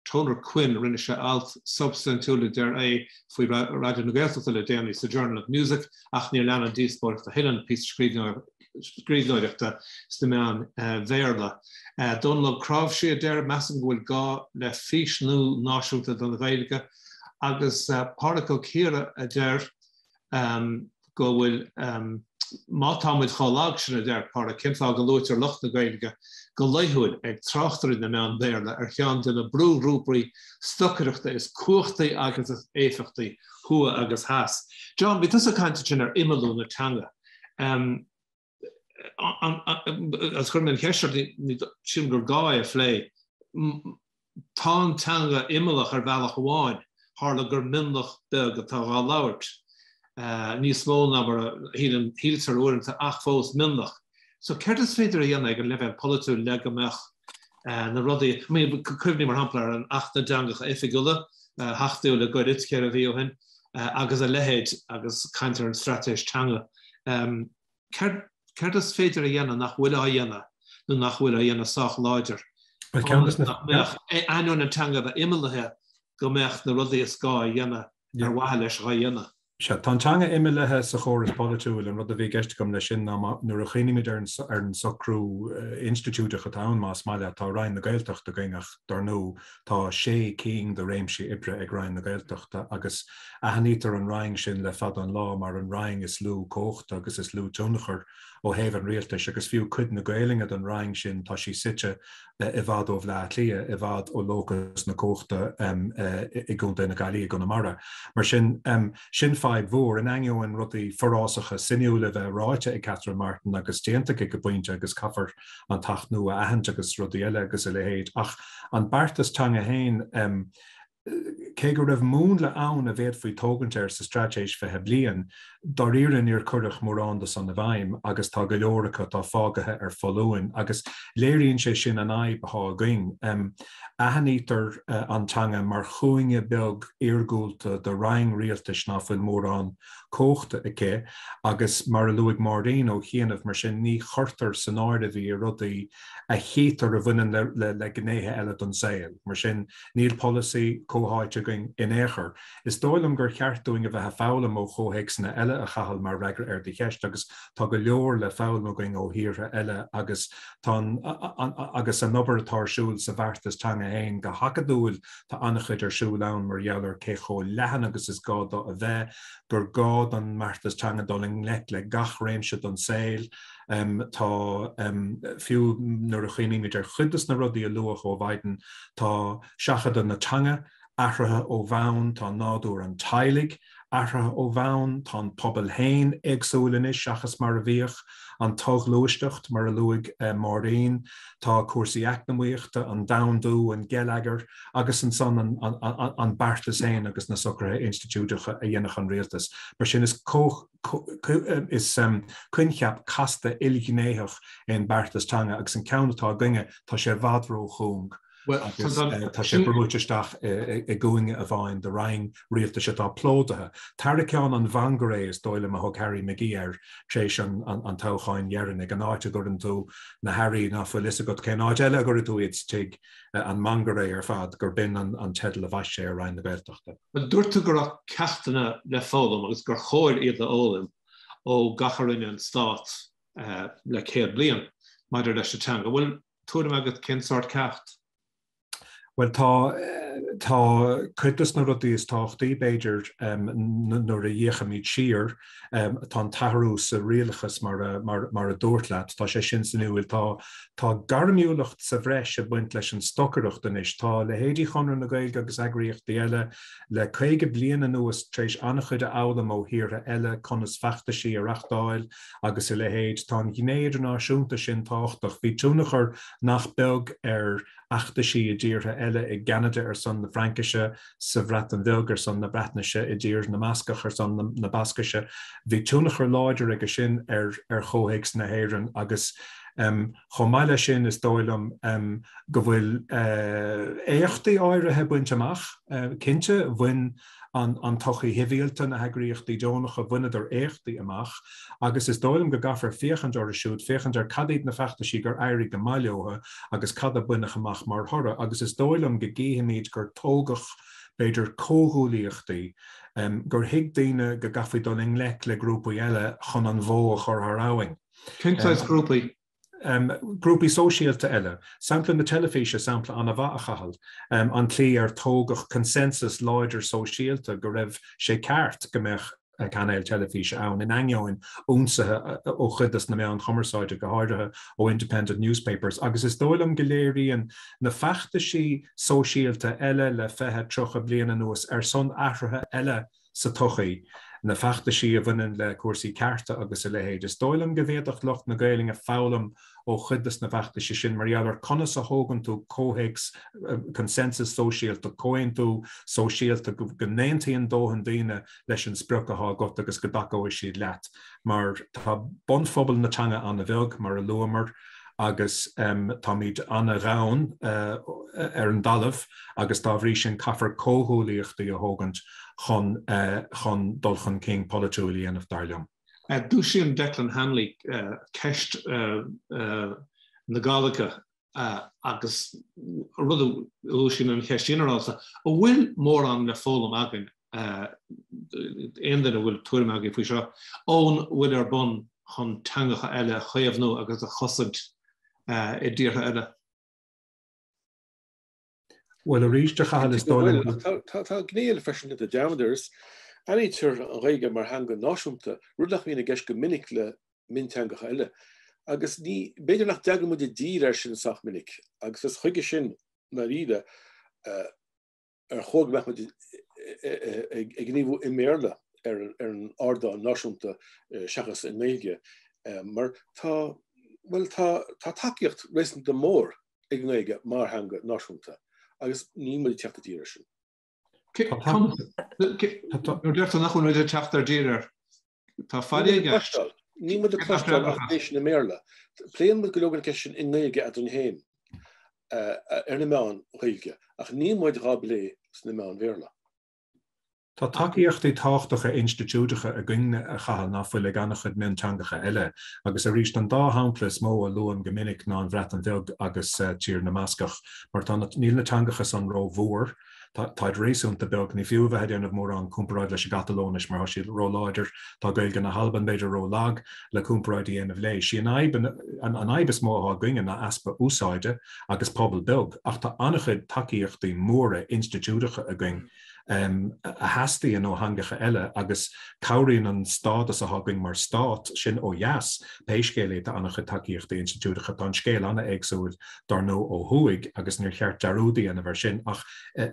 Speaker 1: Toner Quinn, rinne sé alt substaintiúil a deir é faoi Raidió na Gaeltachta le déanaí sa Journal of Music ach níor lean an díospóireacht a thuilleadh, píosa scríbhneoireachta sna meáin Bhéarla. Dónal Ó Cnáimhsí a deir, measaim go bhfuil gá le fís nua náisiúnta don Ghaeilge agus Pádraig Ó Ciardha a deir go bhfuil má tá muid chomh lag sin, a deir Pádraig, cén fáth go luaitear lucht na Gaeilge go laethúil ag tráchtairí na meán Béarla ar cheann de na brúghrúpaí stocaireachta is cumhachtaí agus is éifeachtaí thuaidh agus theas. John, bhí tusa ag caint ansin ar imeallú na teanga. Agus chuir mé an cheist ort, sílim gur gá é a phlé. Tá an teanga imeallach ar bhealach amháin, tharla gur mionlach beag atá dhá labhairt, níos mó ná mar a shíleann, shíltear uaireanta, ach fós mionlach. So céard is féidir a dhéanamh ag an leibhéal polaitiúil le go mbeadh na rudaí, I mean, cuimhnigh mar shampla ar an Acht na dTeangacha Oifigiúla, a hachtaíodh le goirid, 4 mhí ó shin, agus a leithéid, agus caint ar an straitéis teanga. Céard, céard is féidir a dhéanamh nach bhfuil á dhéanamh nó nach bhfuil á dhéanamh sách láidir ionas nach mbeadh, ainneoin an teanga a bheith imeallaithe, go mbeadh na rudaí is gá a dhéanamh ar mhaithe leis dhá dhéanamh?
Speaker 4: Sea, tá an teanga imeallaithe sa chóras polaitiúil. An rud a bhí i gceist agam leis sin ná nuair a chuimhnímid ar an socrú institiúideach atá ann, más maith leat, tá Roinn na Gaeltachta againn ach, dar ndóigh, tá sé cinn de réimsí oibre ag Roinn na Gaeltachta agus aithnítear an Roinn sin le fada an lá mar an Roinn is lú cumhachta agus is lú tionchair ó thaobh an rialtais agus fiú cuid na Gaelainne den Roinn sin tá sí suite i bhfad ó Bhleá Cliath, i bhfad ó locus na cumhachta i gContae na Gaillimhe, i gConamara. Mar sin, sin fadhb mhór, in ainneoin rudaí forásacha sainiúla a bheith ráite ag Catherine Martin agus déanta aici go pointe agus caithfear an tAcht nua a aithint agus rudaí eile agus a leithéid. Ach an beartas teanga féin, cé go raibh múnla ann a bhféadfaí tógaint air sa Straitéis 20 Bliain, dáiríre níor cuireadh mórán de san i bhfeidhm agus tá go leor acu atá fágaithe ar foluain agus léiríonn sé sin an fhadhb atá againn. Aithnítear an teanga mar chúinne beag iargúlta de roinn rialtais ná fuil mórán cumhachta aici agus mar a luaigh Máirín ó chianaibh, mar sin ní chuirtear san áireamh í i rudaí a chítear a bhaineann le gnéithe eile den saol. Mar sin, níl polasaí comhtháite againn in aon chor. Is dóigh liom gur cheart dúinn a bheith ag foghlaim ó chomhthéacsanna eile, a Chathail, mar fhreagra ar do cheist, agus tá go leor le foghlaim againn ó thíortha eile agus tá an agus an obair atá ar siúl sa bheartas teanga féin go hacadúil, tá an-chuid ar siúl ann mar gheall ar cé chomh leathan agus is gá dó a bheith, gur gá don mbeartas teanga dul i ngleic le gach réimse den saol. Tá, fiú nuair a chuimhnímid ar chuid de na rudaí a luadh ó mhaidin, tá seachadadh na teanga athraithe ó bhonn, tá nádúr an teaghlaigh athraithe ó bhonn, tá an pobal féin éagsúil anois seachas mar a bhíodh, an tsoghluaisteacht, mar a luaigh Máirín, tá cúrsaí eacnamaíochta, an domhandú, an geilleagar agus ansan an beartas féin agus na socruithe institiúideacha a dhéanfadh an rialtas. Mar sin is Is coincheap casta ilghnéitheach é an beartas teanga agus an ceann atá againne, tá sé i bhfad róchúng agus tá sé brúite isteach i gcúinne amháin de roinn rialtais atá plódaithe. Tarraiceán an mhangaire is dóigh liom a thug Harry McGee air tar éis an toghcháin dheireanaigh, an áit a gcuireann tú na hearraí ná fuil fhios agat cén áit eile a gcuirfidh tú iad sa tigh, an mangaire ar fad, gur b'in an teideal a bhaist sé ar Roinn na Gaeltachta.
Speaker 1: Bhuel, dúirt tú go raibh ceachtanna le foghlaim agus gur chóir iad a fhoghlaim ó gach a rinne an stát le 100 bliain maidir leis an teanga. Bhfuil tuairim agat cén sórt ceacht?
Speaker 4: Bhuel, tá, tá cuid de na rudaí is tábhachtaí, b'fhéidir, nuair a fhéachaimid siar, Tá an t-athrú sa rialachas mar a dúrt leat, tá sé sin sainiúil. Tá tá gairmiúlacht sa bhreis ag baint leis an stocaireacht anois. Tá leithéidí Chonradh na Gaeilge agus eagraíochtaí eile le 50 bliain anuas tar éis an-chuid a fhoghlaim ó thíortha eile conas feachtaisí a reachtáil agus a leithéid. Tá an ghné idirnáisiúnta sin tábhachtach. Bhí tionchar nach beag ar fheachtaisí i dtíortha eile, i gCeanada ar son na Fraincise, sa Bhreatain Bheag ar son na Breatnaise, i dTír na mBascach ar son na Bascaise. Bhí tionchar láidir aige sin ar ar chomhthéacs na hÉireann agus. Chomh maith leis sin, is dóigh liom go bhfuil éachtaí áirithe bainte amach. Cinnte, bhain an tsochaí shibhialta, na heagraíochtaí deonacha, bhaineadar éachtaí amach agus is dóigh liom go gcaithfear féachaint orthu siúd, féachaint ar cad iad na feachtaisí gur éirigh go maith leo agus cad a baineadh amach mar thoradh agus is dóigh liom go gcífimid gur tógadh, b'fhéidir, comhghuaillíochtaí, gur thuig daoine go gcaithfí dul i ngleic le grúpaí eile chun an bhó a chur thar abhainn.
Speaker 1: Cén saghas grúpaí?
Speaker 4: Grúpaí sóisialta eile. Sampla na teilifíse, sampla an-mhaith, a Chathail. An tslí ar tógadh consensus láidir sóisialta go raibh sé ceart go mbeadh cainéal teilifíse ann, in ainneoin ionsaithe ó chuid de na meáin chumarsáide, go háirithe ó independent newspapers. Agus is dóigh liom go léiríonn na feachtaisí sóisialta eile le 20, 30 bliain anuas ar son athruithe eile sa tsochaí, na feachtaisí a bhaineann le cúrsaí cearta agus a leithéid. Is dóigh liom go bhféadfadh lucht na Gaelainne foghlaim ó chuid de na feachtaisí sin mar gheall ar conas a thógann tú comhthéacs, consensus sóisialta, comhaontú sóisialta go n-aontaíonn dóthain daoine leis an sprioc atá agat agus go dtacóidh siad leat. Mar tá bunphobal na teanga an-bheag, mar a luamar, agus táimid an-ghann ar an dtalamh agus dá bhrí sin caithfear comhghuaillíochtaí a thógaint chun chun dul chun cinn polaitiúil a dhéanamh, dar liom.
Speaker 1: Dúisíonn Declan Hanley ceist na Gàidhlige agus rud a dhúisíonn an cheist ghinearálta, an bhfuil mórán le foghlaim againn, aon duine a bhfuil tuairim agaibh faoi seo, ón bhfuil ar bun chun teangacha eile a chaomhnú agus a chosaint i dtíortha eile?
Speaker 4: Bhuel, arís, a Chathail, is dóigh liom
Speaker 2: go. Tá gné eile freisin déanta dearmad air, is aithnítear an Ghaeilge mar theanga náisiúnta, rud nach mbíonn i gceist go minic le mionteangacha eile. Agus ní, b'fhéidir nach dtagann muid i dtír air sin sách minic, agus is chuige sin, ndáiríre, ar chóir go mbeadh muid ag gníomhú i mBéarla ar an ardán náisiúnta seachas i nGaeilge, mar tá, bhuel, tá, tá tacaíocht réasúnta mór ag an nGaeilge mar theanga náisiúnta agus níl muid ag teacht i dtír air sin.
Speaker 1: Nuair a deirtear nach bhfuil muid ag teacht ar dtír air, tá faillí i gceist.
Speaker 2: Níl muid ag cloisteáil ach é sin i mBéarla. Pléann muid go leor den cheist sin i nGaeilge eadrainn féin ar na meáin Ghaeilge, ach níl muid dhá bplé sna meáin Bhéarla.
Speaker 4: Tá tacaíochtaí tábhachtacha institiúideacha againne, a Chathail, ná fuil ag an-chuid mionteangacha eile, agus arís, an dá shampla is mó a luaim go minic ná an Bhreatain Bheag agus Tír na mBascach, mar tá na, níl na teangacha san ró-mhór, tá, táid réasúnta beag, ní fiú a bheith ag déanamh mórán comparáid leis an gCatalóinis mar tá siad ró-láidir, tá Gaeilge na hAlban b'fhéidir ró-lag le comparáid a dhéanamh léi. Sí an fhadhb, an fhadhb is mó atá againne ná easpa úsáide agus pobal beag, ach tá an-chuid tacaíochtaí móra institiúideacha againn. a theastaíonn ó theangacha eile agus cabhraíonn an stádas atá againn mar stát, sin ó dheas, pé scéal é, tá an-chuid tacaíochtaí institiúideacha. Tá an scéal an-éagsúil dar ndóigh ó thuaidh agus níor cheart dearúd a dhéanamh air sin ach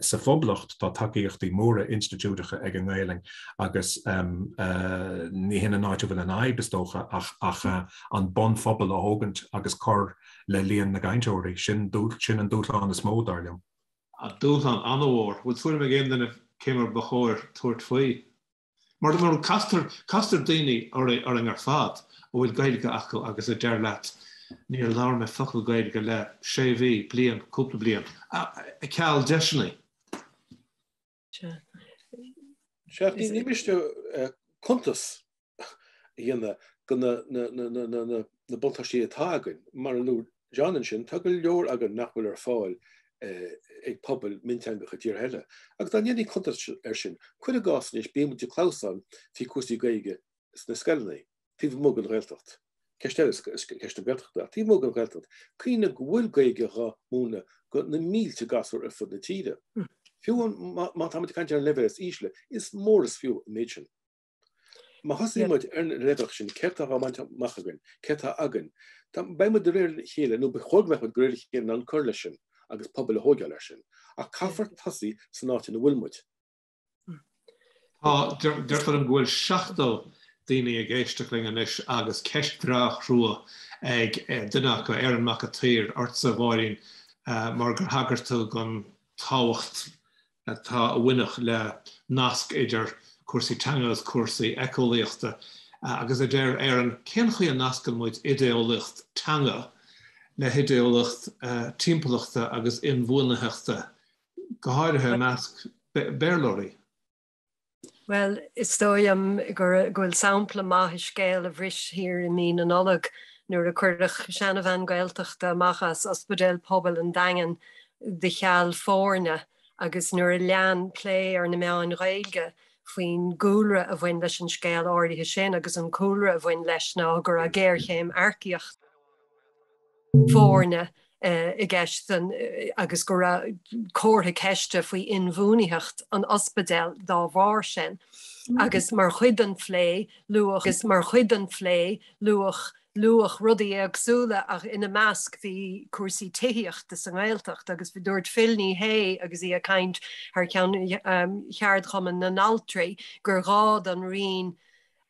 Speaker 4: sa Phoblacht tá tacaíochtaí móra institiúideacha ag an nGaelainn agus ní hin an áit a bhfuil an fhadhb is dócha ach ach an bunphobal a thógaint agus cur le líon na gcainteoirí. Sin sin an dúshlán is mó dar liom.
Speaker 1: Dúshlán an-mhór. Bhfuil tuairim ag aon duine cé mar ba chóir tabhairt faoi? Mar mar castar castar daoine orainn ar fad a bhfuil Gaeilge acu agus a deir leat níor labhair mé focal Gaeilge le sé mhí, bliain, cúpla bliain. Ceal deiseanna.
Speaker 2: Sea. Sea, ní miste cuntas a dhéanamh de na buntáistí atá againn. Mar a luaigh John ansin, tá go leor againn nach bhfuil ar fáil ag pobail mionteangacha tíortha eile. Agus dá ndéanfaí cuntas air sin, cuir i gcás anois, bíonn muid ag clamhsán faoi cúrsaí Gaeilge sna scoileanna. taobh amuigh den Ghaeltacht. Ceist eile is ceist na Gaeltachta, ach taobh amuigh den Ghaeltacht, cuimhnigh go bhfuil Gaeilge dhá múineadh go na mílte gasúr ar fud na tíre. Fiú má táimid ag caint ar an leibhéal is ísle, is mór is fiú an méid sin. Má thosaíonn muid ar an leibhéal sin, céard atá á bhaint amach againn, céard atá againn, beidh muid de réir a chéile, nó ba chóir go mbeadh muid de réir a chéile in ann cur leis sin agus pobail a thóigeáil air sin. Ach caithfear tosaí san áit ina bhfuil muid.
Speaker 1: Tá, deirtear liom go bhfuil 70 daoine ag éisteacht linn anois agus ceist bhreá chrua ag duine acu, Aaron Mac a' tSaoir, ortsa, a Mháirín, mar gur thagair tú don tábhacht atá a bhainfeadh le nasc idir cúrsaí teanga agus cúrsaí éiceolaíochta. Agus a deir Aaron, cén chaoi a nascann muid idéeolaíocht teanga le hidéeolaíocht timpeallachta agus inbhuanaitheachta, go háirithe i measc Béarlóirí?
Speaker 3: Bhuel, is dóigh liom go bhfuil sampla maith i scéal a bhris thiar i mí na Nollag nuair a cuireadh seanabhean Gaeltachta amach as Ospidéal Pobail an Daingin de cheal foirne agus nuair a lean plé ar na meáin Ghaeilge faoin gcúlra a bhain leis an scéal áirithe sin agus an cúlra a bhain leis ná go raibh géarchéim earcaíochta foirne i gceist agus go raibh comhartha ceiste faoi inbhuanaitheacht an ospidéil dá bharr sin agus mar chuid den phlé luadh agus mar chuid den phlé luadh luadh rudaí éagsúla ach ina measc bhí cúrsaí tithíochta sa nGaeltacht agus dúirt Phil Ní Sheaghdha agus í ag caint thar ceann Cheardchumann na nAltraí gur ghá don Roinn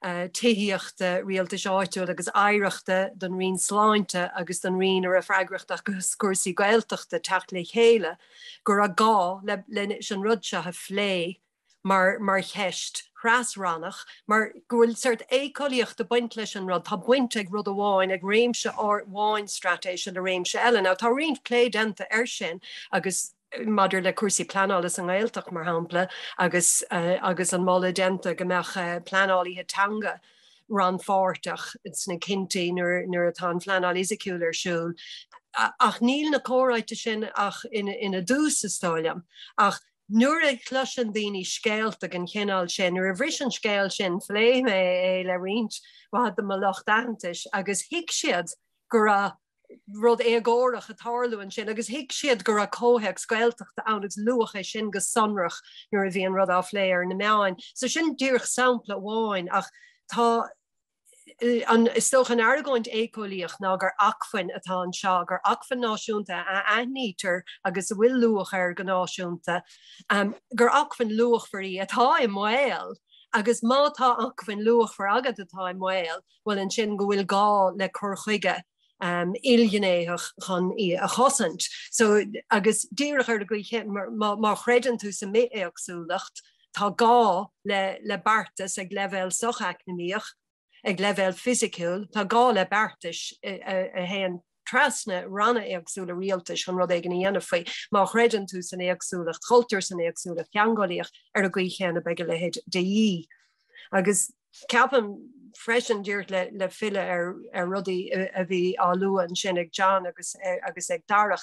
Speaker 3: Tithíochta, Rialtais Áitiúil agus Oidhreachta, don Roinn Sláinte agus don Roinn a raibh freagracht acu as cúrsaí Gaeltachta teacht le chéile go raibh gá leis an rud seo a phlé mar mar cheist thras-rannach mar go bhfuil sórt éiceolaíocht ag baint leis an rud, tá baint ag rud amháin, ag réimse amháin straitéise le réimse eile. Now tá roinnt plé déanta air sin agus maidir le cúrsaí pleanála sa nGaeltacht, mar shampla, agus agus an moladh déanta go mbeadh pleanálaithe teanga rannpháirteach sna cinntí nuair nuair atá an phleanáil fhisiciúil ar siúl. Ach níl na comhráite sin ach ina dtús, is dóigh liom. Ach nuair a chloiseann daoine scéalta den chineál sin, nuair a bhris an scéal sin, phléigh mé é le roinnt mhaith de mo lucht aitheantais agus thuig siad go raibh rud éagórach ag tarlú ansin agus thuig siad go raibh comhthéacs Gaeltachta ann agus luadh é sin go sonrach nuair a bhí an rud á phlé ar na meáin. So sin díreach sampla amháin ach tá an, is dócha an argóint éiceolaíoch ná gur acmhainn atá anseo, gur acmhainn náisiúnta a aithnítear agus a bhfuil luach air go náisiúnta, gur acmhainn luachmhar í atá i mbaol agus má tá acmhainn luachmhar agat atá i mbaol, bhuel ansin go bhfuil gá le cur chuige ilghnéitheach chun í a chosaint. So, agus díreach ar an gcaoi chéanna, má, má chreideann tú sa mbithéagsúlacht, tá gá le, le beartas ag leibhéal socheacnamaíoch, ag leibhéal fisiciúil, tá gá le beartais a théann trasna ranna éagsúla rialtais chun rud éigin a dhéanamh faoi. Má chreideann tú san éagsúlacht chultúir, san éagsúlacht theangeolaíoch, ar an gcaoi chéanna beidh a leithéid de dhíth. Agus ceapaim freisin, díreach le, le filleadh ar, ar rudaí a bhí á lua ansin ag John agus, agus ag Darach,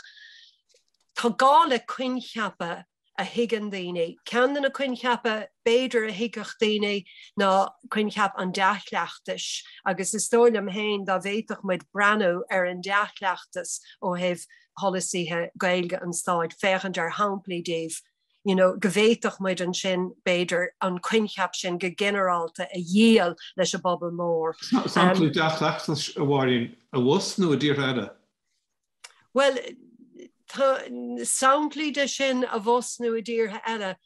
Speaker 3: tá gá le coincheapa a thuigeann daoine. Ceann de na coincheapa b'fhéidir a thuigfeadh daoine ná coincheap an dea-chleachtais agus is dóigh liom féin dá bhféadfadh muid breathnú ar an dea-chleachtas ó thaobh polasaithe Gaeilge an stáit, féachaint ar shamplaí díobh, you know, go bhféadfadh muid ansin, b'fhéidir, an coincheap sin go ginearálta a dhíol leis an bpobal mór.
Speaker 1: Samplaí dea-chleachtais, a Mháirín, abhus nó i dtíortha eile?
Speaker 3: Bhuel, tá samplaí de sin abhus nó i dtíortha eile.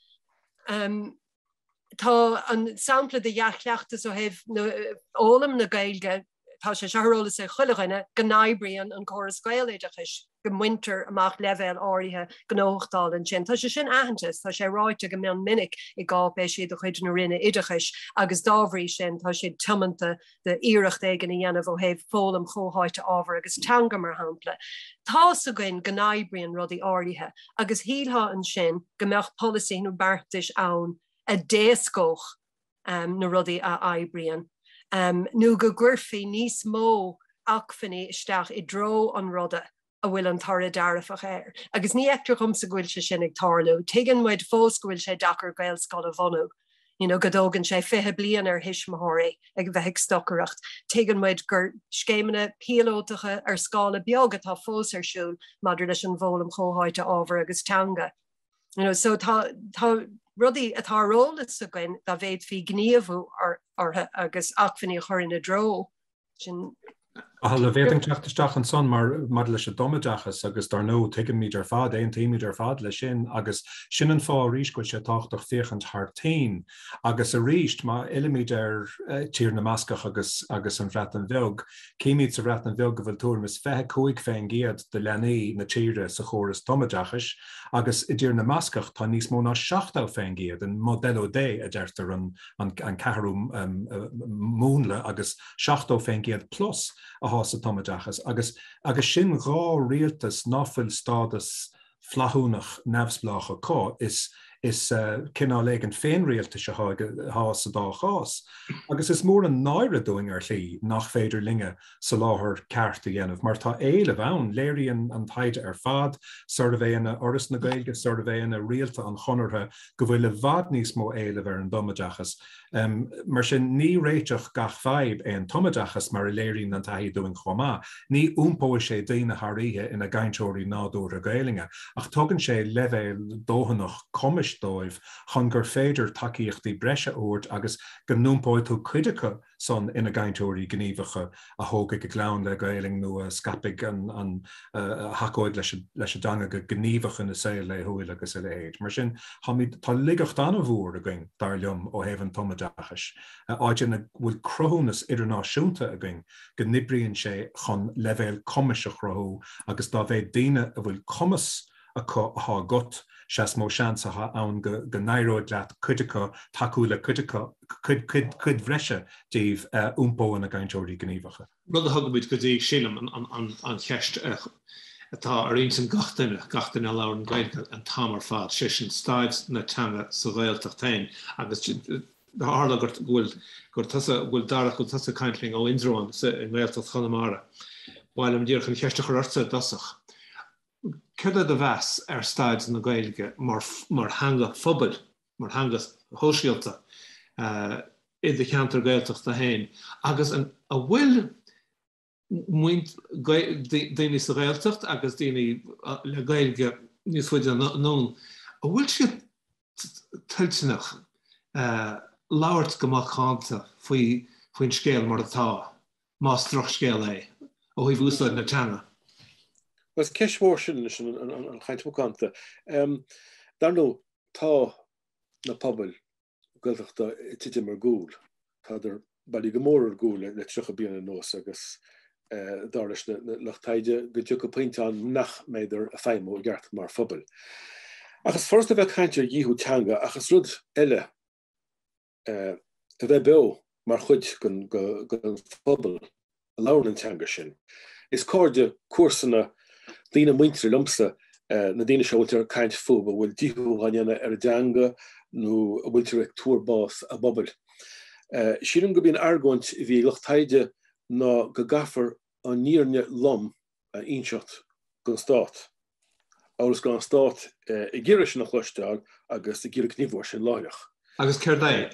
Speaker 3: Tá an sampla de dhea-chleachtas ó thaobh fhoghlaim na Gaeilge, tá sé seo ar eolas ag chuile dhuine, go n-oibríonn an córas Gaeloideachais, go mbaintear amach leibhéal áirithe gnóthachtála ansin. Tá sé sin aitheanta, tá sé ráite go mion minic i gcáipéisí de chuid na Roinne Oideachais agus dá bhrí sin tá siad tiomanta d'iarracht éigin a dhéanamh ó thaobh foghlaim chomhtháite ábhar agus teanga, mar shampla. Tá's againn go n-oibríonn rudaí áirithe agus shílfeá ansin go mbeadh polasaithe nó beartais ann a d'éascódh na rudaí a oibríonn nó go gcuirfí níos mó acmhainní isteach i dtreo an ruda a bhfuil an toradh dearfach air. Agus ní fheictear dhomsa go bhfuil sé sin ag tarlú. Tuigeann muid fós go bhfuil sé deacair Gaelscoil a bhunú, you know, go dtógann sé 20 bliain ar thuismitheoirí ag bheith ag stocaireacht. Tuigeann muid gur scéimeanna píolótacha ar scála beag atá fós ar siúl maidir leis an bhfoghlaim chomhtháite ábhar agus teanga. You know, so tá, tá rudaí atá ar eolas againn dá bhféadfaí gníomhú orthu agus acmhainní a chur ina dtreo. Sin.
Speaker 4: Cathal, an bhféadfainn teacht isteach ansan mar maidir leis an dtumoideachas agus dar ndóigh tuigimid ar fad, aontaímid ar fad leis sin agus sin an fáth arís go bhfuil sé tábhachtach féachaint thar toinn agus arís má fhillimid ar Tír na mBascach agus agus an Bhreatain Bheag, címid sa Bhreatain Bheag go bhfuil tuairim is 25% de leanaí na tíre sa chóras tumoideachais agus i dTír na mBascach tá níos mó ná 70% in Modelo D a deirtear an an ceathrú múnla agus 70% plus athá sa tumoideachas agus agus sin 2 rialtas ná fuil stádas flaithiúnach neamhspleách acu. Is is cineál éigin féinrialtais athá athá sa dá chás. Agus is mór an náire dúinn ar shlí nach féidir linne soláthar ceart a dhéanamh mar tá éileamh ann. Léiríonn an taighde ar fad, suirbhéanna Fhoras na Gaeilge, suirbhéanna rialta an Chonartha go bhfuil i bhfad níos mó éileamh ar an dtumoideachas. Mar sin, ní réiteach gach fadhb é an tumoideachas, mar a léiríonn an taithí dúinn chomh maith. Ní iompóidh sé daoine thar oíche ina gcainteoirí nádúrtha Gaelainne, ach tugann sé leibhéal dóthanach cumais dóibh chun gur féidir tacaíochtaí breise a thabhairt agus go n-iompóidh tú cuid acu san ina gcainteoirí gníomhacha a thógfaidh a gclann le Gaelainn nó a scaipfidh an, a thacóidh leis an dteanga go gníomhach ina saol laethúil agus a leithéid. Mar sin, táimid, tá laigeacht an-mhór againn, dar liom, ó thaobh an tumoideachais, áit ina bhfuil cruthúnas idirnáisiúnta againn go n-oibríonn sé chun leibhéal cumais a chruthú agus dá mhéad daoine a bhfuil cumas acu athá agat, sea is mó seans athá ann go n-éireoidh leat cuid acu, tacú le cuid acu, cuid, cuid, cuid bhreise díobh iompó ina gcainteoirí gníomhacha.
Speaker 1: Rud a thugaimid go dtí, sílim, an cheist atá ar intinn gach duine, gach duine a labhrann Gaeilge an t-am ar fad, sé sin staid na teanga sa Ghaeltacht féin agus tharla go bhfuil, gur tusa, bhfuil Darach, go bhfuil tusa ag caint linn ó Indreabhán i nGaeltacht Chonamara. Ba mhaith liom díreach an cheist a chur ortsa i dtosach. Céard é do mheas ar staid na Gaeilge mar theanga phobail, mar theanga shóisialta i do cheantar Gaeltachta féin agus an bhfuil daoine sa Ghaeltacht agus daoine le Gaeilge níos faide anonn, an bhfuil siad toilteanach labhairt go macánta faoin scéal mar atá? más drochscéal é, ó thaobh úsáid na teanga?
Speaker 2: Bhuel, is ceist mhór sin anois, an chaint mhacánta. Dar ndóigh, tá na pobail Gaeltachta ag titim ar gcúl. Tádar bailí go mór ar gcúl le 30 bliain anuas agus dar leis na lucht taighde go dtiocfaidh pointe ann nach mbeidar ag feidhmiú i gceart mar phobail. Ach is furasta a bheith ag caint ar dhíothú teanga ach is rud eile a bheith beo mar chuid den phobal a labhrann an teanga sin. Is cairde, comharsana, daoine muinteartha liomsa na daoine seo a bhfuiltear ag caint fúthu, a bhfuil díothú á ndéanamh ar a dteanga nó a bhfuiltear ag tuar bás a bpobail. Sílim gurb í an argóint a bhí ag lucht taighde ná go gcaithfear an fhírinne lom a inseacht don stát, amhail is go raibh an stát ag iarraidh sin a chloisteáil agus ag iarraidh gníomhú air sin láithreach.
Speaker 1: Agus céard é?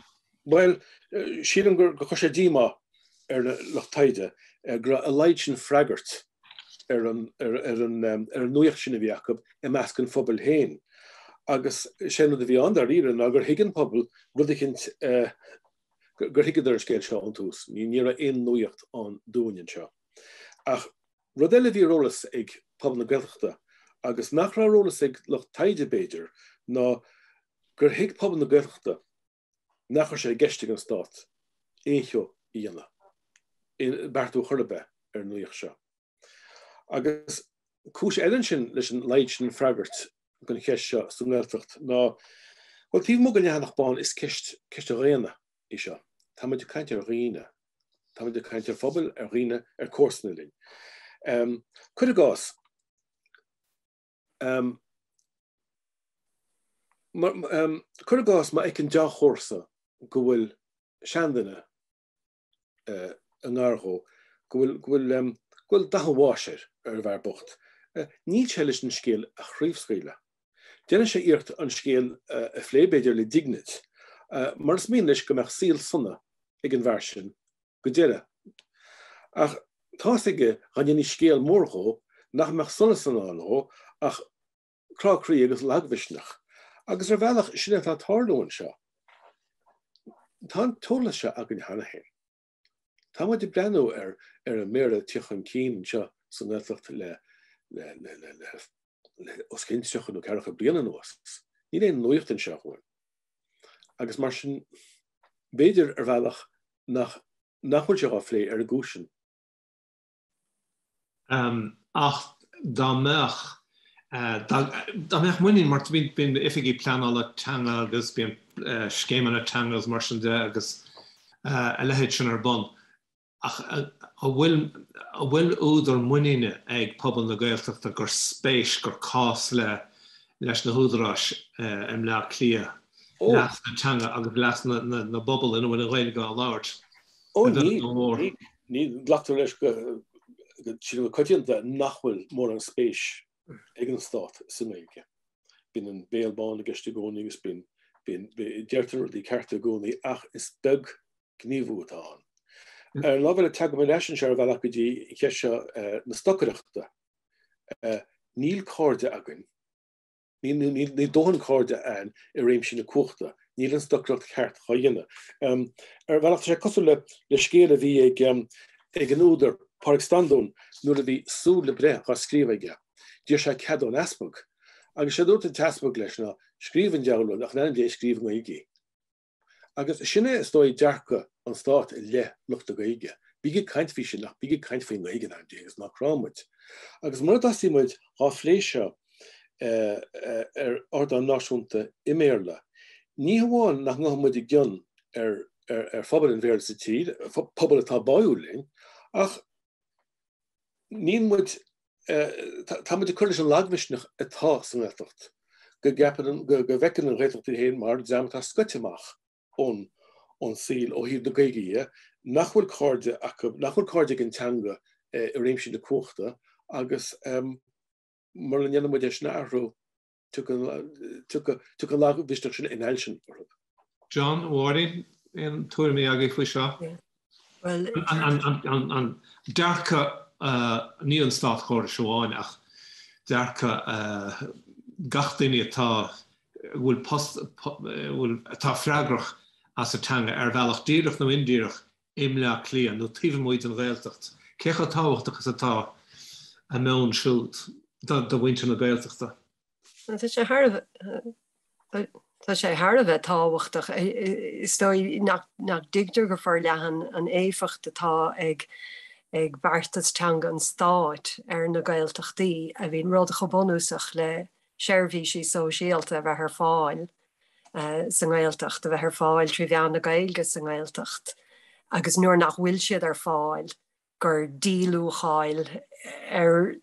Speaker 2: Bhuel, sílim gur chuir sé díomá ar na lucht taighde go raibh a laghad sin freagairt ar an nuaíocht sin a bhí acu i measc an phobail féin. Agus sé an rud a bhí ann dáiríre ná gur thuig an pobal rud eicínt, gur thuigeadar an scéal seo ón tús. Ní raibh aon nuaíocht ann dúinn anseo. Ach rud eile a bhí ar eolas ag pobal na Gaeltachta, agus nach raibh ar eolas ag lucht taighde b'fhéidir, ná gur thuig pobal na Gaeltachta nach raibh sé i gceist ag an Stát aon cheo a dhéanamh, aon beartú chor ar bith ar an nuaíocht seo. Agus cúis eile ansin leis an laghad sin freagairt don cheist seo sa nGaeltacht ná, bhuel, taobh amuigh den leathanach bán, is ceist, ceist dhaonna í seo. Táimid ag caint ar dhaoine. Táimid ag caint ar phobail, ar dhaoine, ar comharsana linn. Cuir i gcás, cuir i gcás má fheiceann deá-chomharsa go bhfuil seanduine i ngar dhó, go bhfuil, go bhfuil, go bhfuil dath an bháis air, ar an bhfear bocht. Níl sé leis an scéal a chraobhscaoileadh. Déanfaidh sé iarracht an scéal a phlé, b'fhéidir, le dínit, mar is mian leis go mbeadh saol sona ag an bhfear sin go deireadh. Ach tá's aige dá ndéanfaí scéal mór dhó nach mbeadh sonas i ndán dhó ach crá croí agus lagmhisneach. Agus ar bhealach, sin é atá ag tarlú anseo. Tá an t-eolas seo againn cheana féin. Tá muid ag breathnú ar ar an mBéarla ag tíocht chun cinn anseo sa nGaeltacht le le le le le le os cionn 30 nó 40 bliain anuas. Níl aon nuaíocht anseo dhúinn. Agus mar sin, b'fhéidir ar bhealach nach nach bhfuil sé dhá phlé ar an gcúis sin.
Speaker 1: Ach dá mbeadh, dá mbeadh muinín, mar bíonn oifigigh pleanála teanga agus bíonn scéimeanna teanga agus mar sin de agus a leithéid sin ar bun, ach an bhfuil, an bhfuil údar muiníne ag pobal na Gaeltachta gur spéis, gur cás le, leis na húdaráis i mBleá Cliath leas na teanga agus leas na bpobal ina bhfuil an Ghaeilge á labhairt?
Speaker 2: Ó níl, níl, glactar leis go, sílim go coitianta nach bhfuil mórán spéis ag an stát sa nGaeilge. Bíonn an béal bán i gceist i gcónaí agus bíonn, bíonn, deirtear rudaí cearta i gcónaí ach is beag gníomhú atá ann. Ar an lámh eile teagaim ar ais anseo ar bhealach go dtí an cheist seo na stocaireachta. Níl cairde againn Níl dóthain cairde a'ainn i réimsí na cumhachta. Níl an stocaireacht cheart dhá dhéanamh. Ar bhealach tá sé cosúil le scéal a bhí ag an údar Pádraig Standún nuair a bhí Súil le Breith dhá scríobh aige. D'iarr sé cead ón easpag. Agus sé a dúirt an t-easpag leis ná, Scríobh an diabhal rud ach in ainm Dé scríobh i nGaeilge. Agus sin é, is dóigh, dearcadh an Stáit i leith lucht na Gaeilge. Bígí ag caint faoi sin ach bígí ag caint faoin nGaeilge in ainm Dé agus ná cráigh muid. Agus mura dtosaíonn muid dhá phlé seo ar ardán náisiúnta i mBéarla, ní hamháin nach ngabhfaidh muid i gcion ar phobal an Bhéarla sa tír, pobal atá báúil linn, ach níl muid, tá muid ag cur leis an lagmhisneach atá sa nGaeltacht, go gceapann, go bhfeiceann an Ghaeltacht í féin mar dream atá scoite amach ón ón saol ó thaobh na Gaeilge dhe, nach bhfuil cairde acu, nach bhfuil cairde ag an teanga i réimsí na cumhachta agus mura ndéanann muid é sin a athrú, Tiocfaidh an lagmhisneach sin in ailsean orthu.
Speaker 1: John, a Mháirín, aon tuairimí agaibh faoi seo? An dearcadh, ní an státchórais amháin, ach dearcadh gach duine atá, a bhfuil post, atá freagrach as an teanga ar bhealach díreach nó indíreach i mBleá Cliath nó taobh amuigh den Ghaeltacht, cé chomh tábhachtach is atá a meon siúd do mhuintir na Gaeltachta?
Speaker 3: Tá sé thar a tá sé thar a bheith tábhachtach. Is dóigh nach dtuigtear go forleathan an éifeacht atá ag ag beartas teanga an stáit ar na Gaeltachtaí, a bhíonn rud chomh bunúsach le seirbhísí sóisialta a bheith ar fáil sa nGaeltacht, a bheith ar fáil trí mheán na Gaeilge sa nGaeltacht agus nuair nach bhfuil siad ar fáil gur díluacháil ar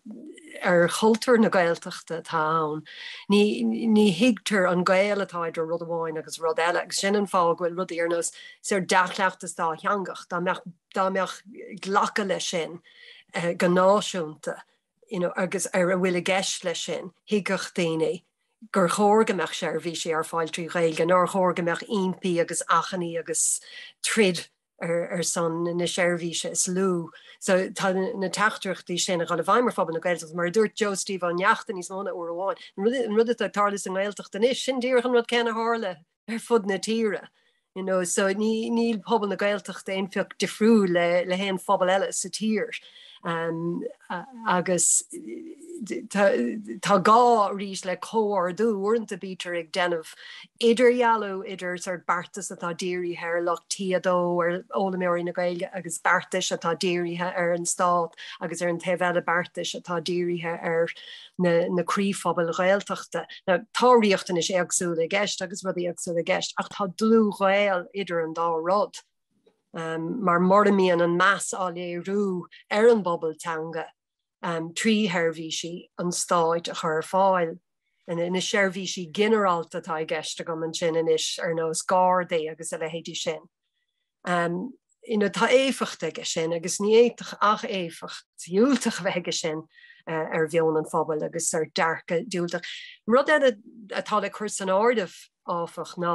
Speaker 3: ar chultúr na Gaeltachta atá ann. Ní ní thuigtear an gaol atá idir rud amháin agus rud eile agus sin an fáth go bhfuil rudaí ar nós sórt dea-chleachtas dátheangach, dá mbeadh dá mbeadh glacadh leis sin go náisiúnta you know, agus ar a bhfuil i gceist leis sin, thuigfeadh daoine gur chóir go mbeadh seirbhísí ar fáil trí Ghaeilge, nár chóir go mbeadh impí agus achainí agus troid ar ar son na seirbhíse is lú. So tá na teachtaireachtaí sin ag dul i bhfeidhm ar phobal na Gaeltachta. Mar a dúirt Joe Steve Ó Neachtain níos mó ná uair amháin, an rud atá ag tarlú sa nGaeltacht anois, sin díreach an rud céanna a tharla ar fud na tíre. You know, so ní, níl pobal na Gaeltachta aon phioc difriúil le, le haon phobal eile sa tír. Um, agus tá, tá gá arís le comhordú uaireanta bítear ag déanamh idirdhealú idir sort beartas atá dírithe ar lucht T2 ar fhoghlaimeoirí na Gaeilge agus beartais atá dírithe ar an stát agus ar an taobh eile beartais atá dírithe ar na, na croíphobail Ghaeltachta. Now, tá riachtanais éagsúla i gceist agus rudaí éagsúla i gceist, ach tá dlúthghaol idir an dá rud. Um, mar mura mbíonn an meas á léiriú ar an bpobal teanga um, trí sheirbhísí an stáit a chur ar fáil, na seirbhísí ginearálta atá i gceist agam ansin anois ar nós Gardaí agus a leithéidí sin. Um, you know, tá éifeacht aige sin agus ní fhéadfadh ach éifeacht dhiúltach a bheith aige sin uh, ar mheon an phobail agus ar dearcadh diúltach. Rud eile atá le cur san áireamh áfach ná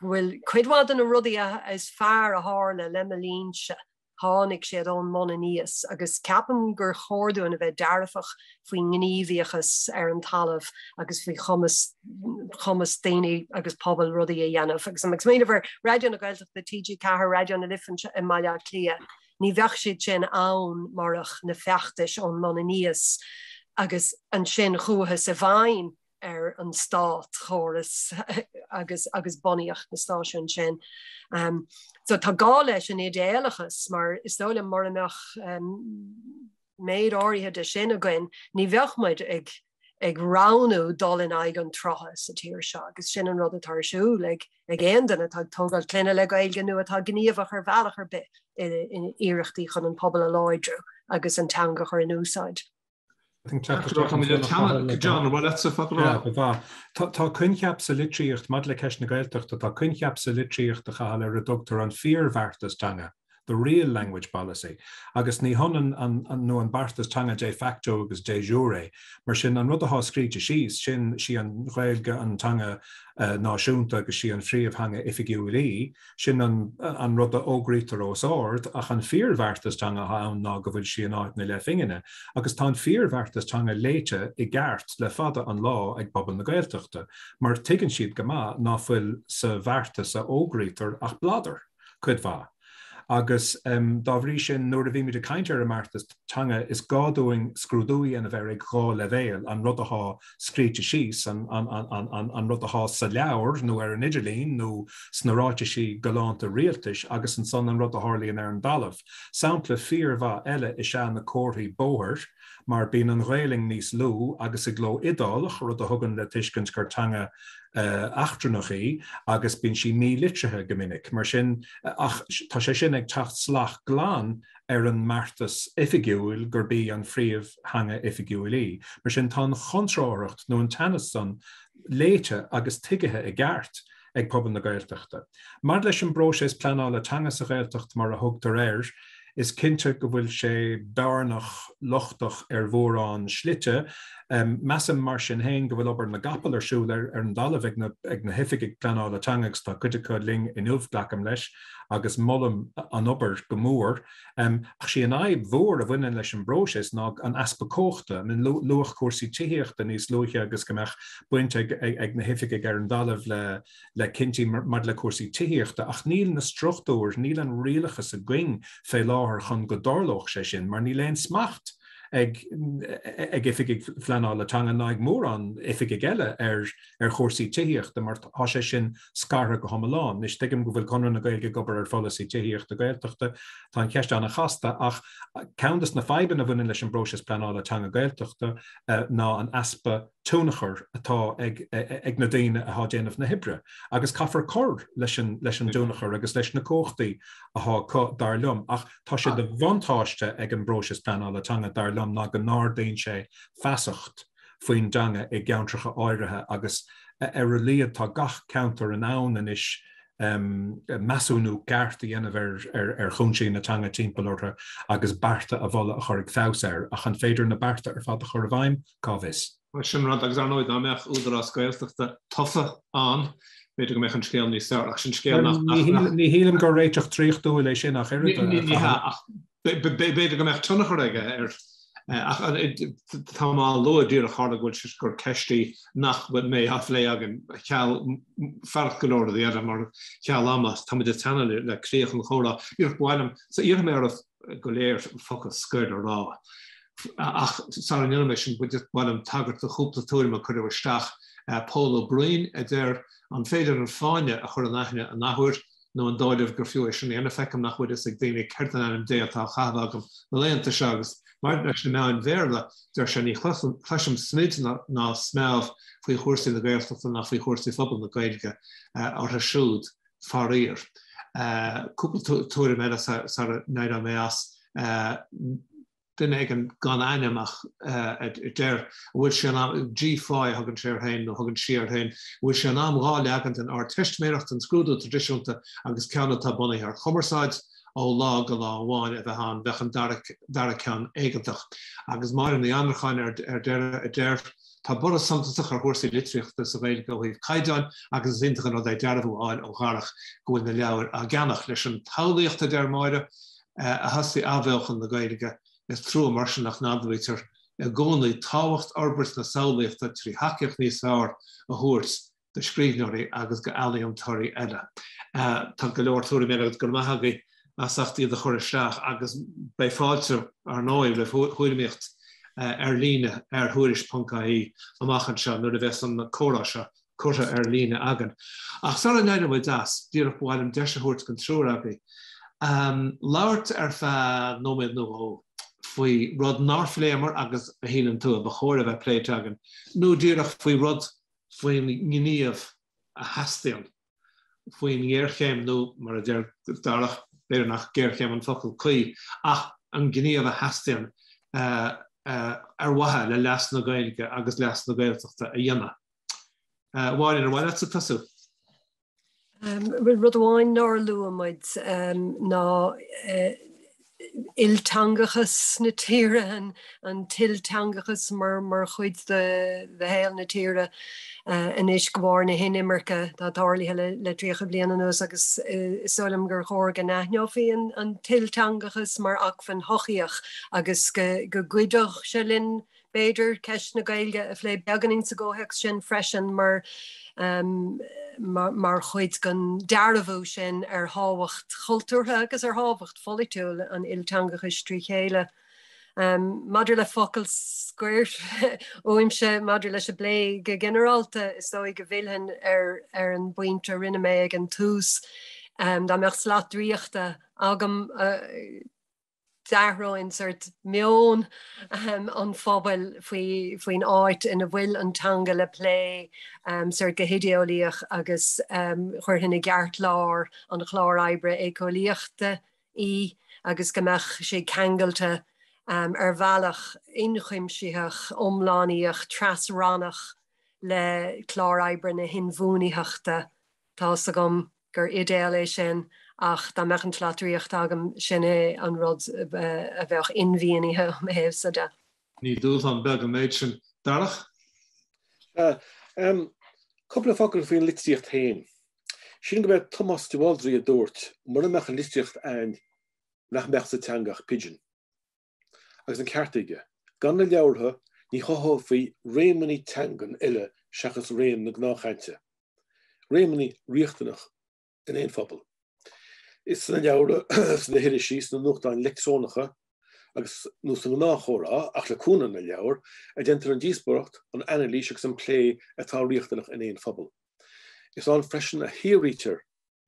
Speaker 3: go bhfuil cuid mhaith de na rudaí is fearr a tharla le mo linnse Tháinig siad ón mbun aníos agus ceapaim gur chóir dúinn a bheith dearfach faoin ngníomhaíochas ar an talamh agus faoi chumas chumas daoine agus pobail rudaí a dhéanamh. Agus ag smaoineamh ar Raidió na Gaeltachta, TG4, Raidió na Life anseo i mBaile Átha Cliath. Ní bheadh siad sin ann murach na feachtais ón mbun aníos agus ansin chuathas i bhfeidhm ar an státchóras agus agus bunaíodh na stáisiúin sin. So tá gá leis an idéalachas mar is dóigh liom mura mbeadh méid áirithe de sin againn ní bheadh muid ag ag roghnú dul in aghaidh an tsrutha sa tír seo agus sin an rud atá ar siúl ag ag aon duine atá ag tógáil clainne le Gaeilge nó atá gníomhach ar bhealach ar bith in iarrachtaí chun an pobal a láidriú agus an teanga a chur in úsáid.
Speaker 1: John, an bhfuil leatsa focal a
Speaker 4: rá? Tá coincheap sa litríocht, maidir le ceist na Gaeltachta, tá coincheap sa litríocht a Chathail ar a dtugtar an fíorbheartas teanga, the real language policy, agus ní hionann an nó an beartas teanga de facto agus de jure. Mar sin, an rud atá scríte síos, sin, sí an Ghaeilge an teanga náisiúnta agus sí an phríomhtheanga oifigiúil í, Sin an rud a fhógraítear os ard, ach an fíorbheartas teanga atá ann ná go bhfuil sí in áit na leathphingine. Agus tá an fíorbheartas teanga léite i gceart le fada an lá ag pobal na Gaeltachta, mar tuigeann siad go maith ná fuil sa bheartas a fhógraítear ach bladar, cuid mhaith. Agus dá bhrí sin, nuair a bhímid ag caint ar an mbeartas teanga, is gá dúinn scrúdú a dhéanamh air ag dhá leibhéal, an rud atá scríte síos, an rud atá sa leabhar nó ar an idirlíon nó sna ráitisí galánta rialtais agus ansan an rud a tharlaíonn ar an dtalamh. Sampla fíormhaith eile is ea na comharthaí bóthair mar bíonn an Ghaelainn níos lú agus i gcló iodálach, rud a thugann le tuiscint gur teanga eachtrannach í agus bíonn sí mí-litrithe go minic. Mar sin, ach tá sé sin ag teacht salach glan ar an mbeartas oifigiúil gurb í an phríomhtheanga oifigiúil í. Mar sin, tá an chontrárthacht nó an teannas san léite agus tuigthe i gceart ag pobal na Gaeltachta. Maidir leis an bpróiseas pleanála teanga sa Ghaeltacht mar a thugtar air, is cinnte go bhfuil sé bearnach, lochtach ar mhórán slite. Measaim mar sin féin go bhfuil obair na gcapall ar siúl ar an dtalamh ag na hoifigigh pleanála teanga agus tá cuid acu linn inniu, glacaim leis. agus molaim an obair go mór. Ach sí an fhadhb mhór a bhaineann leis an bpróiseas ná an easpa cumhachta. I mean, luadh cúrsaí tithíochta níos luaithe agus go mbeadh baint ag ag na hoifigigh ar an dtalamh le le cinntí maidir le cúrsaí tithíochta ach níl na struchtúir, níl an rialachas againn fé láthair chun go dtarlódh sé sin mar níl aon smacht ag ag oifigigh phleanála teanga ná ag mórán oifigigh eile ar ar chúrsaí tithíochta mar tá sé sin scartha go hiomlán. Anois, tuigim go bhfuil Conradh na Gaeilge ag obair ar pholasaí tithíochta Gaeltachta. Tá an cheist an-chasta ach ceann de na fadhbanna a bhaineann leis an bpróiseas pleanála teanga Gaeltachta ná an easpa tionchair atá ag ag na daoine atá ag déanamh na hoibre agus caithfear cur leis an leis an dtionchar agus leis na cumhachtaí atá acu, dar liom. Ach tá sé de bhuntáiste ag an bpróiseas pleanála teanga, dar liom, ná go n-ardaíonn sé feasacht faoin dteanga i gceantracha áirithe agus ar a laghad tá gach ceantar in ann anois measúnú ceart a dhéanamh ar chúinsí na teanga timpeall orthu agus bearta a mholadh a chuirfidh feabhas air. Ach an féidir na bearta ar fad a chur i bhfeidhm? Cá bhfios.
Speaker 1: Bhuel, sin rud, agus ar ndóigh dá mbeadh Údarás Gaeltachta tofa ann, b'fhéidir go mbeadh an scéal níos fearr, ach sin scéal
Speaker 4: nach. Ní shílim gur réiteach draíochtúil é sin ach oiread.
Speaker 1: Ní hea, ach B'fhéidir go mbeadh tionchar aige air ach tá mé á lua díreach tharla go bhfuil sé gur ceist í nach mbeidh á phlé againn cheal fearacht go leor rudaí eile mar cheal ama tá muid ag teannadh le críoch an chomhrá. Díreach ba mhaith liom, so iarrfaidh mé oraibh go léir focal scoir a rá ach sara ndéanfaidh mé sin ba mhaith liom tagairt do chúpla tuairim a cuireadh isteach. Pól Ó Broin a deir an féidir an fáinne a chur in aithne an athuair Nó an dóigh libh gur fiú é sin a dhéanamh? Feicim nach bhfuil fhios ag daoine céard in ainm Dé atá á chaitheamh agam na laethanta seo agus maidir leis na meáin Bhéarla, deir sé, ní chloisim smid ná smeámh faoi chúrsaí na Gaeltachta ná faoi chúrsaí phobal na Gaeilge orthu siúd, faraor. Cúpla tuairim eile sara n-éireoidh mé as. duine éigin gan ainm ach a deir, an bhfuil sé in am, G Foy a thugann sé air féin nó thugann sí air féin, an bhfuil sé in am 2 leagan den Ardteistiméireacht, an scrúdú traidisiúnta agus ceann atá bunaithe ar chumarsáid ó lá go lá amháin a bheith ann, bheadh an dara ceann éigeantach. Agus Máire Ní Annracháin ar deireadh a deir, Tá borradh suntasach ar chúrsaí litríochta sa Ghaeilge ó thaobh caighdeáin agus is iontach an rud é dearbhú a fháil ó Dharach go bhfuil na leabhair á gceannach. Leis an tsamhlaíocht, a deir Máire, a thosaigh athbheochan na Gaeilge. Is trua mar sin nach n-admhaítear i gcónaí tábhacht fhorbairt na samhlaíochta trí thacaíocht níos fearr a thabhairt do scríbhneoirí agus d'ealaíontóirí eile. Tá go leor tuairimí eile agus go raibh maith agaibh. As ucht iad a chur isteach agus beidh fáilte, ar ndóigh, roimh thuairimíocht ar líne ar Thuairisc.ie amach anseo nuair a bheas an comhrá seo curtha ar líne againn. Ach sara n-éireoidh muid as, díreach ba mhaith liom deis a thabhairt don triúr agaibh labhairt ar feadh nóiméad nó dhó faoi rud nár phléamar agus a shíleann tú a ba chóir a bheith pléite againn, nó díreach faoi rud faoin ngníomh a theastaíonn faoin ngéarchéim nó, mar a deir Darach, b'fhéidir nach géarchéim an focal cuí, ach an gníomh a theastaíonn ar mhaithe le leas na Gaeilge agus leas na Gaeltachta a dhéanamh. A Mháirín, ar mhaith leatsa tosú?
Speaker 3: Bhuel, rud amháin nár luaigh muid ná ilteangachas na tíre, an t-ilteangachas mar chuid de shaol na tíre anois de bharr na hinimirce atá tarlaithe le 30 bliain anuas agus is dóigh liom gur chóir go n-aithneofaí an t-ilteangachas mar acmhainn shochaíoch agus go gcuideodh sé linn b'fhéidir, ceist na Gaeilge a phlé beagáinín sa gcomhthéacs sin freisin mar mar chuid den dearbhú sin ar thábhacht chultúrtha agus ar thábhacht pholaitiúil an ilteangachais trí chéile. Maidir le focal scoir uaimse maidir leis an bplé go ginearálta, is dóigh go bhfillfinn ar ar an bpointe a rinne mé ag an tús. Dá mbeadh slat draíochta agam, d'athróinn sórt meon an phobail faoin áit ina bhfuil an teanga le plé sórt go hidéeolaíoch agus chuirfinn i gceartlár an chláir oibre éiceolaíochta í agus go mbeadh sé ceangailte ar bhealach ionchuimsitheach, iomlánaíoch, tras-rannach le clár oibre na hinbhuanaitheachta. Tá's agam gur idéal é sin ach dá mbeadh an tslat draíochta agam, sin é an rud a bheadh inmhianaithe ó mo thaobhsa de.
Speaker 1: Ní dúshlán beag an méid sin. Darach?
Speaker 2: Sea. Cúpla focal faoin litríocht féin. Sílim gurb é Tomás de Bhaldraithe a dúirt, mura mbeadh an litríocht a'ainn, nach mbeadh sa teanga ach pidgin. Agus an ceart aige. Gan na leabhartha, ní chothófaí réimeanna teangan eile seachas réim na gnáthchainte. Réimeanna riachtanach in aon phobal. Is sna leabhra, sna hirisí, sna nuachtáin leictreonacha agus, nó sa ngnáthchomhrá, ach le cúnamh na leabhar, a déantar an díospóireacht, an anailís agus an plé atá riachtanach in aon phobal. Is ann freisin a shaothraítear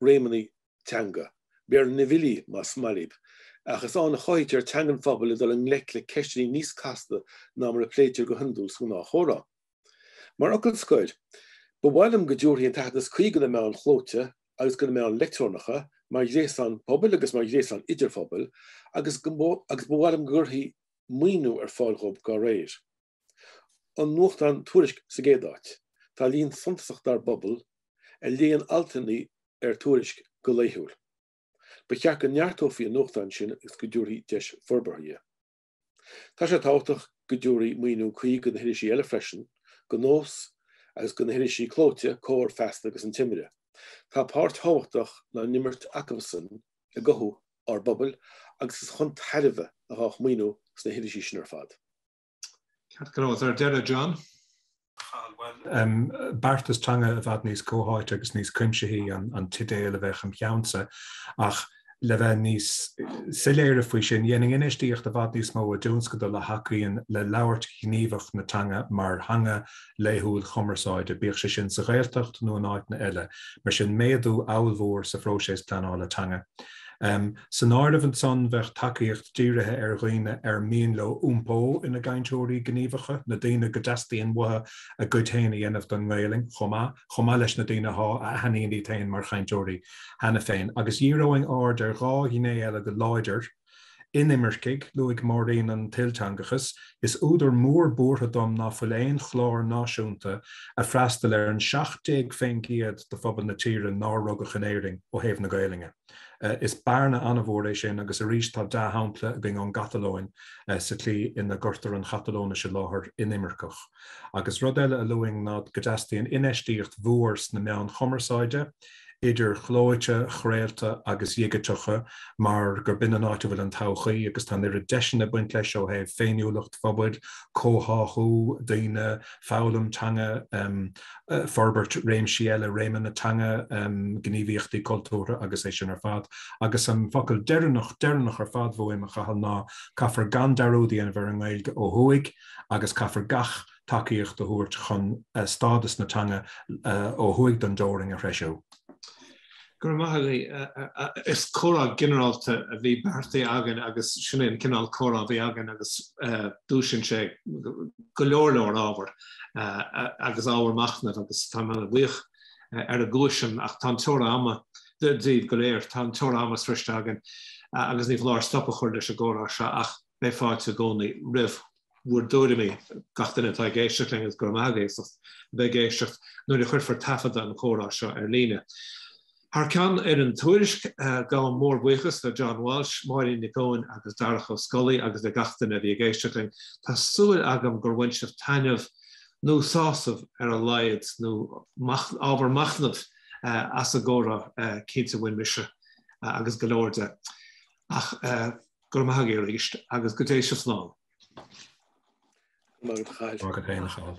Speaker 2: réimeanna teanga, Béarla na bhfilí, más maith libh, ach is ann a chothaítear teanga an phobail le dul i ngleic le ceisteanna níos casta ná mar a pléitear go hiondúil sa ngnáthchomhrá. Mar fhocal scoir, ba mhaith liom go dtabharfaí an t-aitheantas cuí do na meáin chlóite agus do na meáin leictreonacha mar ghréasán pobail agus mar ghréasán idirphobail agus ba mhaith liom go gcuirfí maoiniú ar fáil dhóibh dá réir. An nuachtán Tuairisc sa gcéad áit. Tá líon suntasach dár bpobal a léann altanna ar Tuairisc go laethúil. Ba cheart go neartófaí an nuachtán sin agus go dtabharfaí deis forbartha dhe. Tá sé tábhachtach go dtabharfaí maoiniú cuí do na hirisí eile freisin, do Nós agus do na hirisí clóite, Comhar, Feasta agus An Timire. Tá páirt thábhachtach á n-imirt acusan i gcothú ár bpobail agus is chun tairbhe atá an maoiniú sna hirisí sin ar fad.
Speaker 1: Ceart go leor. Ar deireadh, John?
Speaker 4: Bhuel, beartas teanga i bhfad níos comhtháite agus níos cuimsithí an t-idéal a bheadh im cheannsa, ach le bheith níos soiléire faoi sin, dhéanfainn infheistíocht i bhfad níos mó i dtionscadail a thacaíonn le labhairt ghníomhach na teanga mar theanga laethúil chumarsáide, bíodh sé sin sa Ghaeltacht nó in áiteanna eile. Mar sin, méadú ollmhór sa phróiseas pleanála teanga. San áireamh ansan bheadh tacaíocht dírithe ar dhaoine ar mian leo iompó ina gcainteoirí gníomhacha, na daoine go dteastaíonn uathu a gcuid féin a dhéanamh don nGaelainn chomh maith, chomh maith leis na daoine atá, a aithníonn iad féin mar chainteoirí cheana féin. Agus dhíreoinn aird ar dhá ghné eile go láidir, Inimircigh, luaigh Máirín an t-ilteangachas, is údar mór buartha dom ná fuil aon chlár náisiúnta ag freastal ar an 17% de phobal na tíre nár rugadh in Éirinn ó thaobh na Gaelainne. Is bearna an-mhór é sin agus arís tá dea-shampla againn ón gCatalóin sa tslí ina gcuirtear an Chatalóinis i láthair inimirceach. Agus rud eile a luafainn ná go dteastaíonn infheistíocht mhór sna meáin chumarsáide. idir chlóite, chraolta agus dhigiteacha, mar gur b'in an áit a bhfuil an todhchaí agus tá an oiread deiseanna ag baint leis ó thaobh féiniúlacht phobail, comhtháthú daoine, foghlaim teanga, forbairt réimsí eile, réimeanna teanga, gníomhaíochtaí cultúrtha agus é sin ar fad. Agus an focal deireanach, deireanach ar fad uaim, a Chathail, ná caithfear gan dearúd a dhéanamh ar an nGaeilge ó thuaidh agus caithfear gach tacaíocht a thabhairt chun stádas na teanga ó thuaidh den dteorainn a threisiú.
Speaker 1: Go raibh maith agaibh. Is comhrá ginearálta a bhí beartaithe againn agus sin é an cineál comhrá a bhí againn agus dúisíonn sé go leor leor ábhar agus ábhar machnaimh agus táim an-bhuíoch ar an gcúis sin ach tá an teora ama díbh go léir, tá an teora ama sroiste againn agus ní foláir stop a chur leis an gcomhrá seo ach beidh fáilte i gcónaí roimh bhur dtuairimí, gach duine atá ag éisteacht linn agus go raibh maith agaibh as ucht a bheith ag éisteacht nuair a chuirfear taifeadadh an chomhrá seo ar líne. Thar ceann fhoireann Tuairisc, gabhaim mórbhuíochas le John Walsh, Máirín Nic Eoin agus Darach Ó Scolaí agus le gach duine a bhí ag éisteacht linn. Tá súil agam gur bhain sibh taitneamh, nó sásamh ar a laghad, nó ábhar machnaimh as an gcomhrá, cinnte bhain mise agus go leor de. Ach. Go raibh maith agaibh arís agus go dté sibh slán.
Speaker 2: Go raibh maith agat a Chathail.
Speaker 4: Go raibh maith agat féin a Chathail.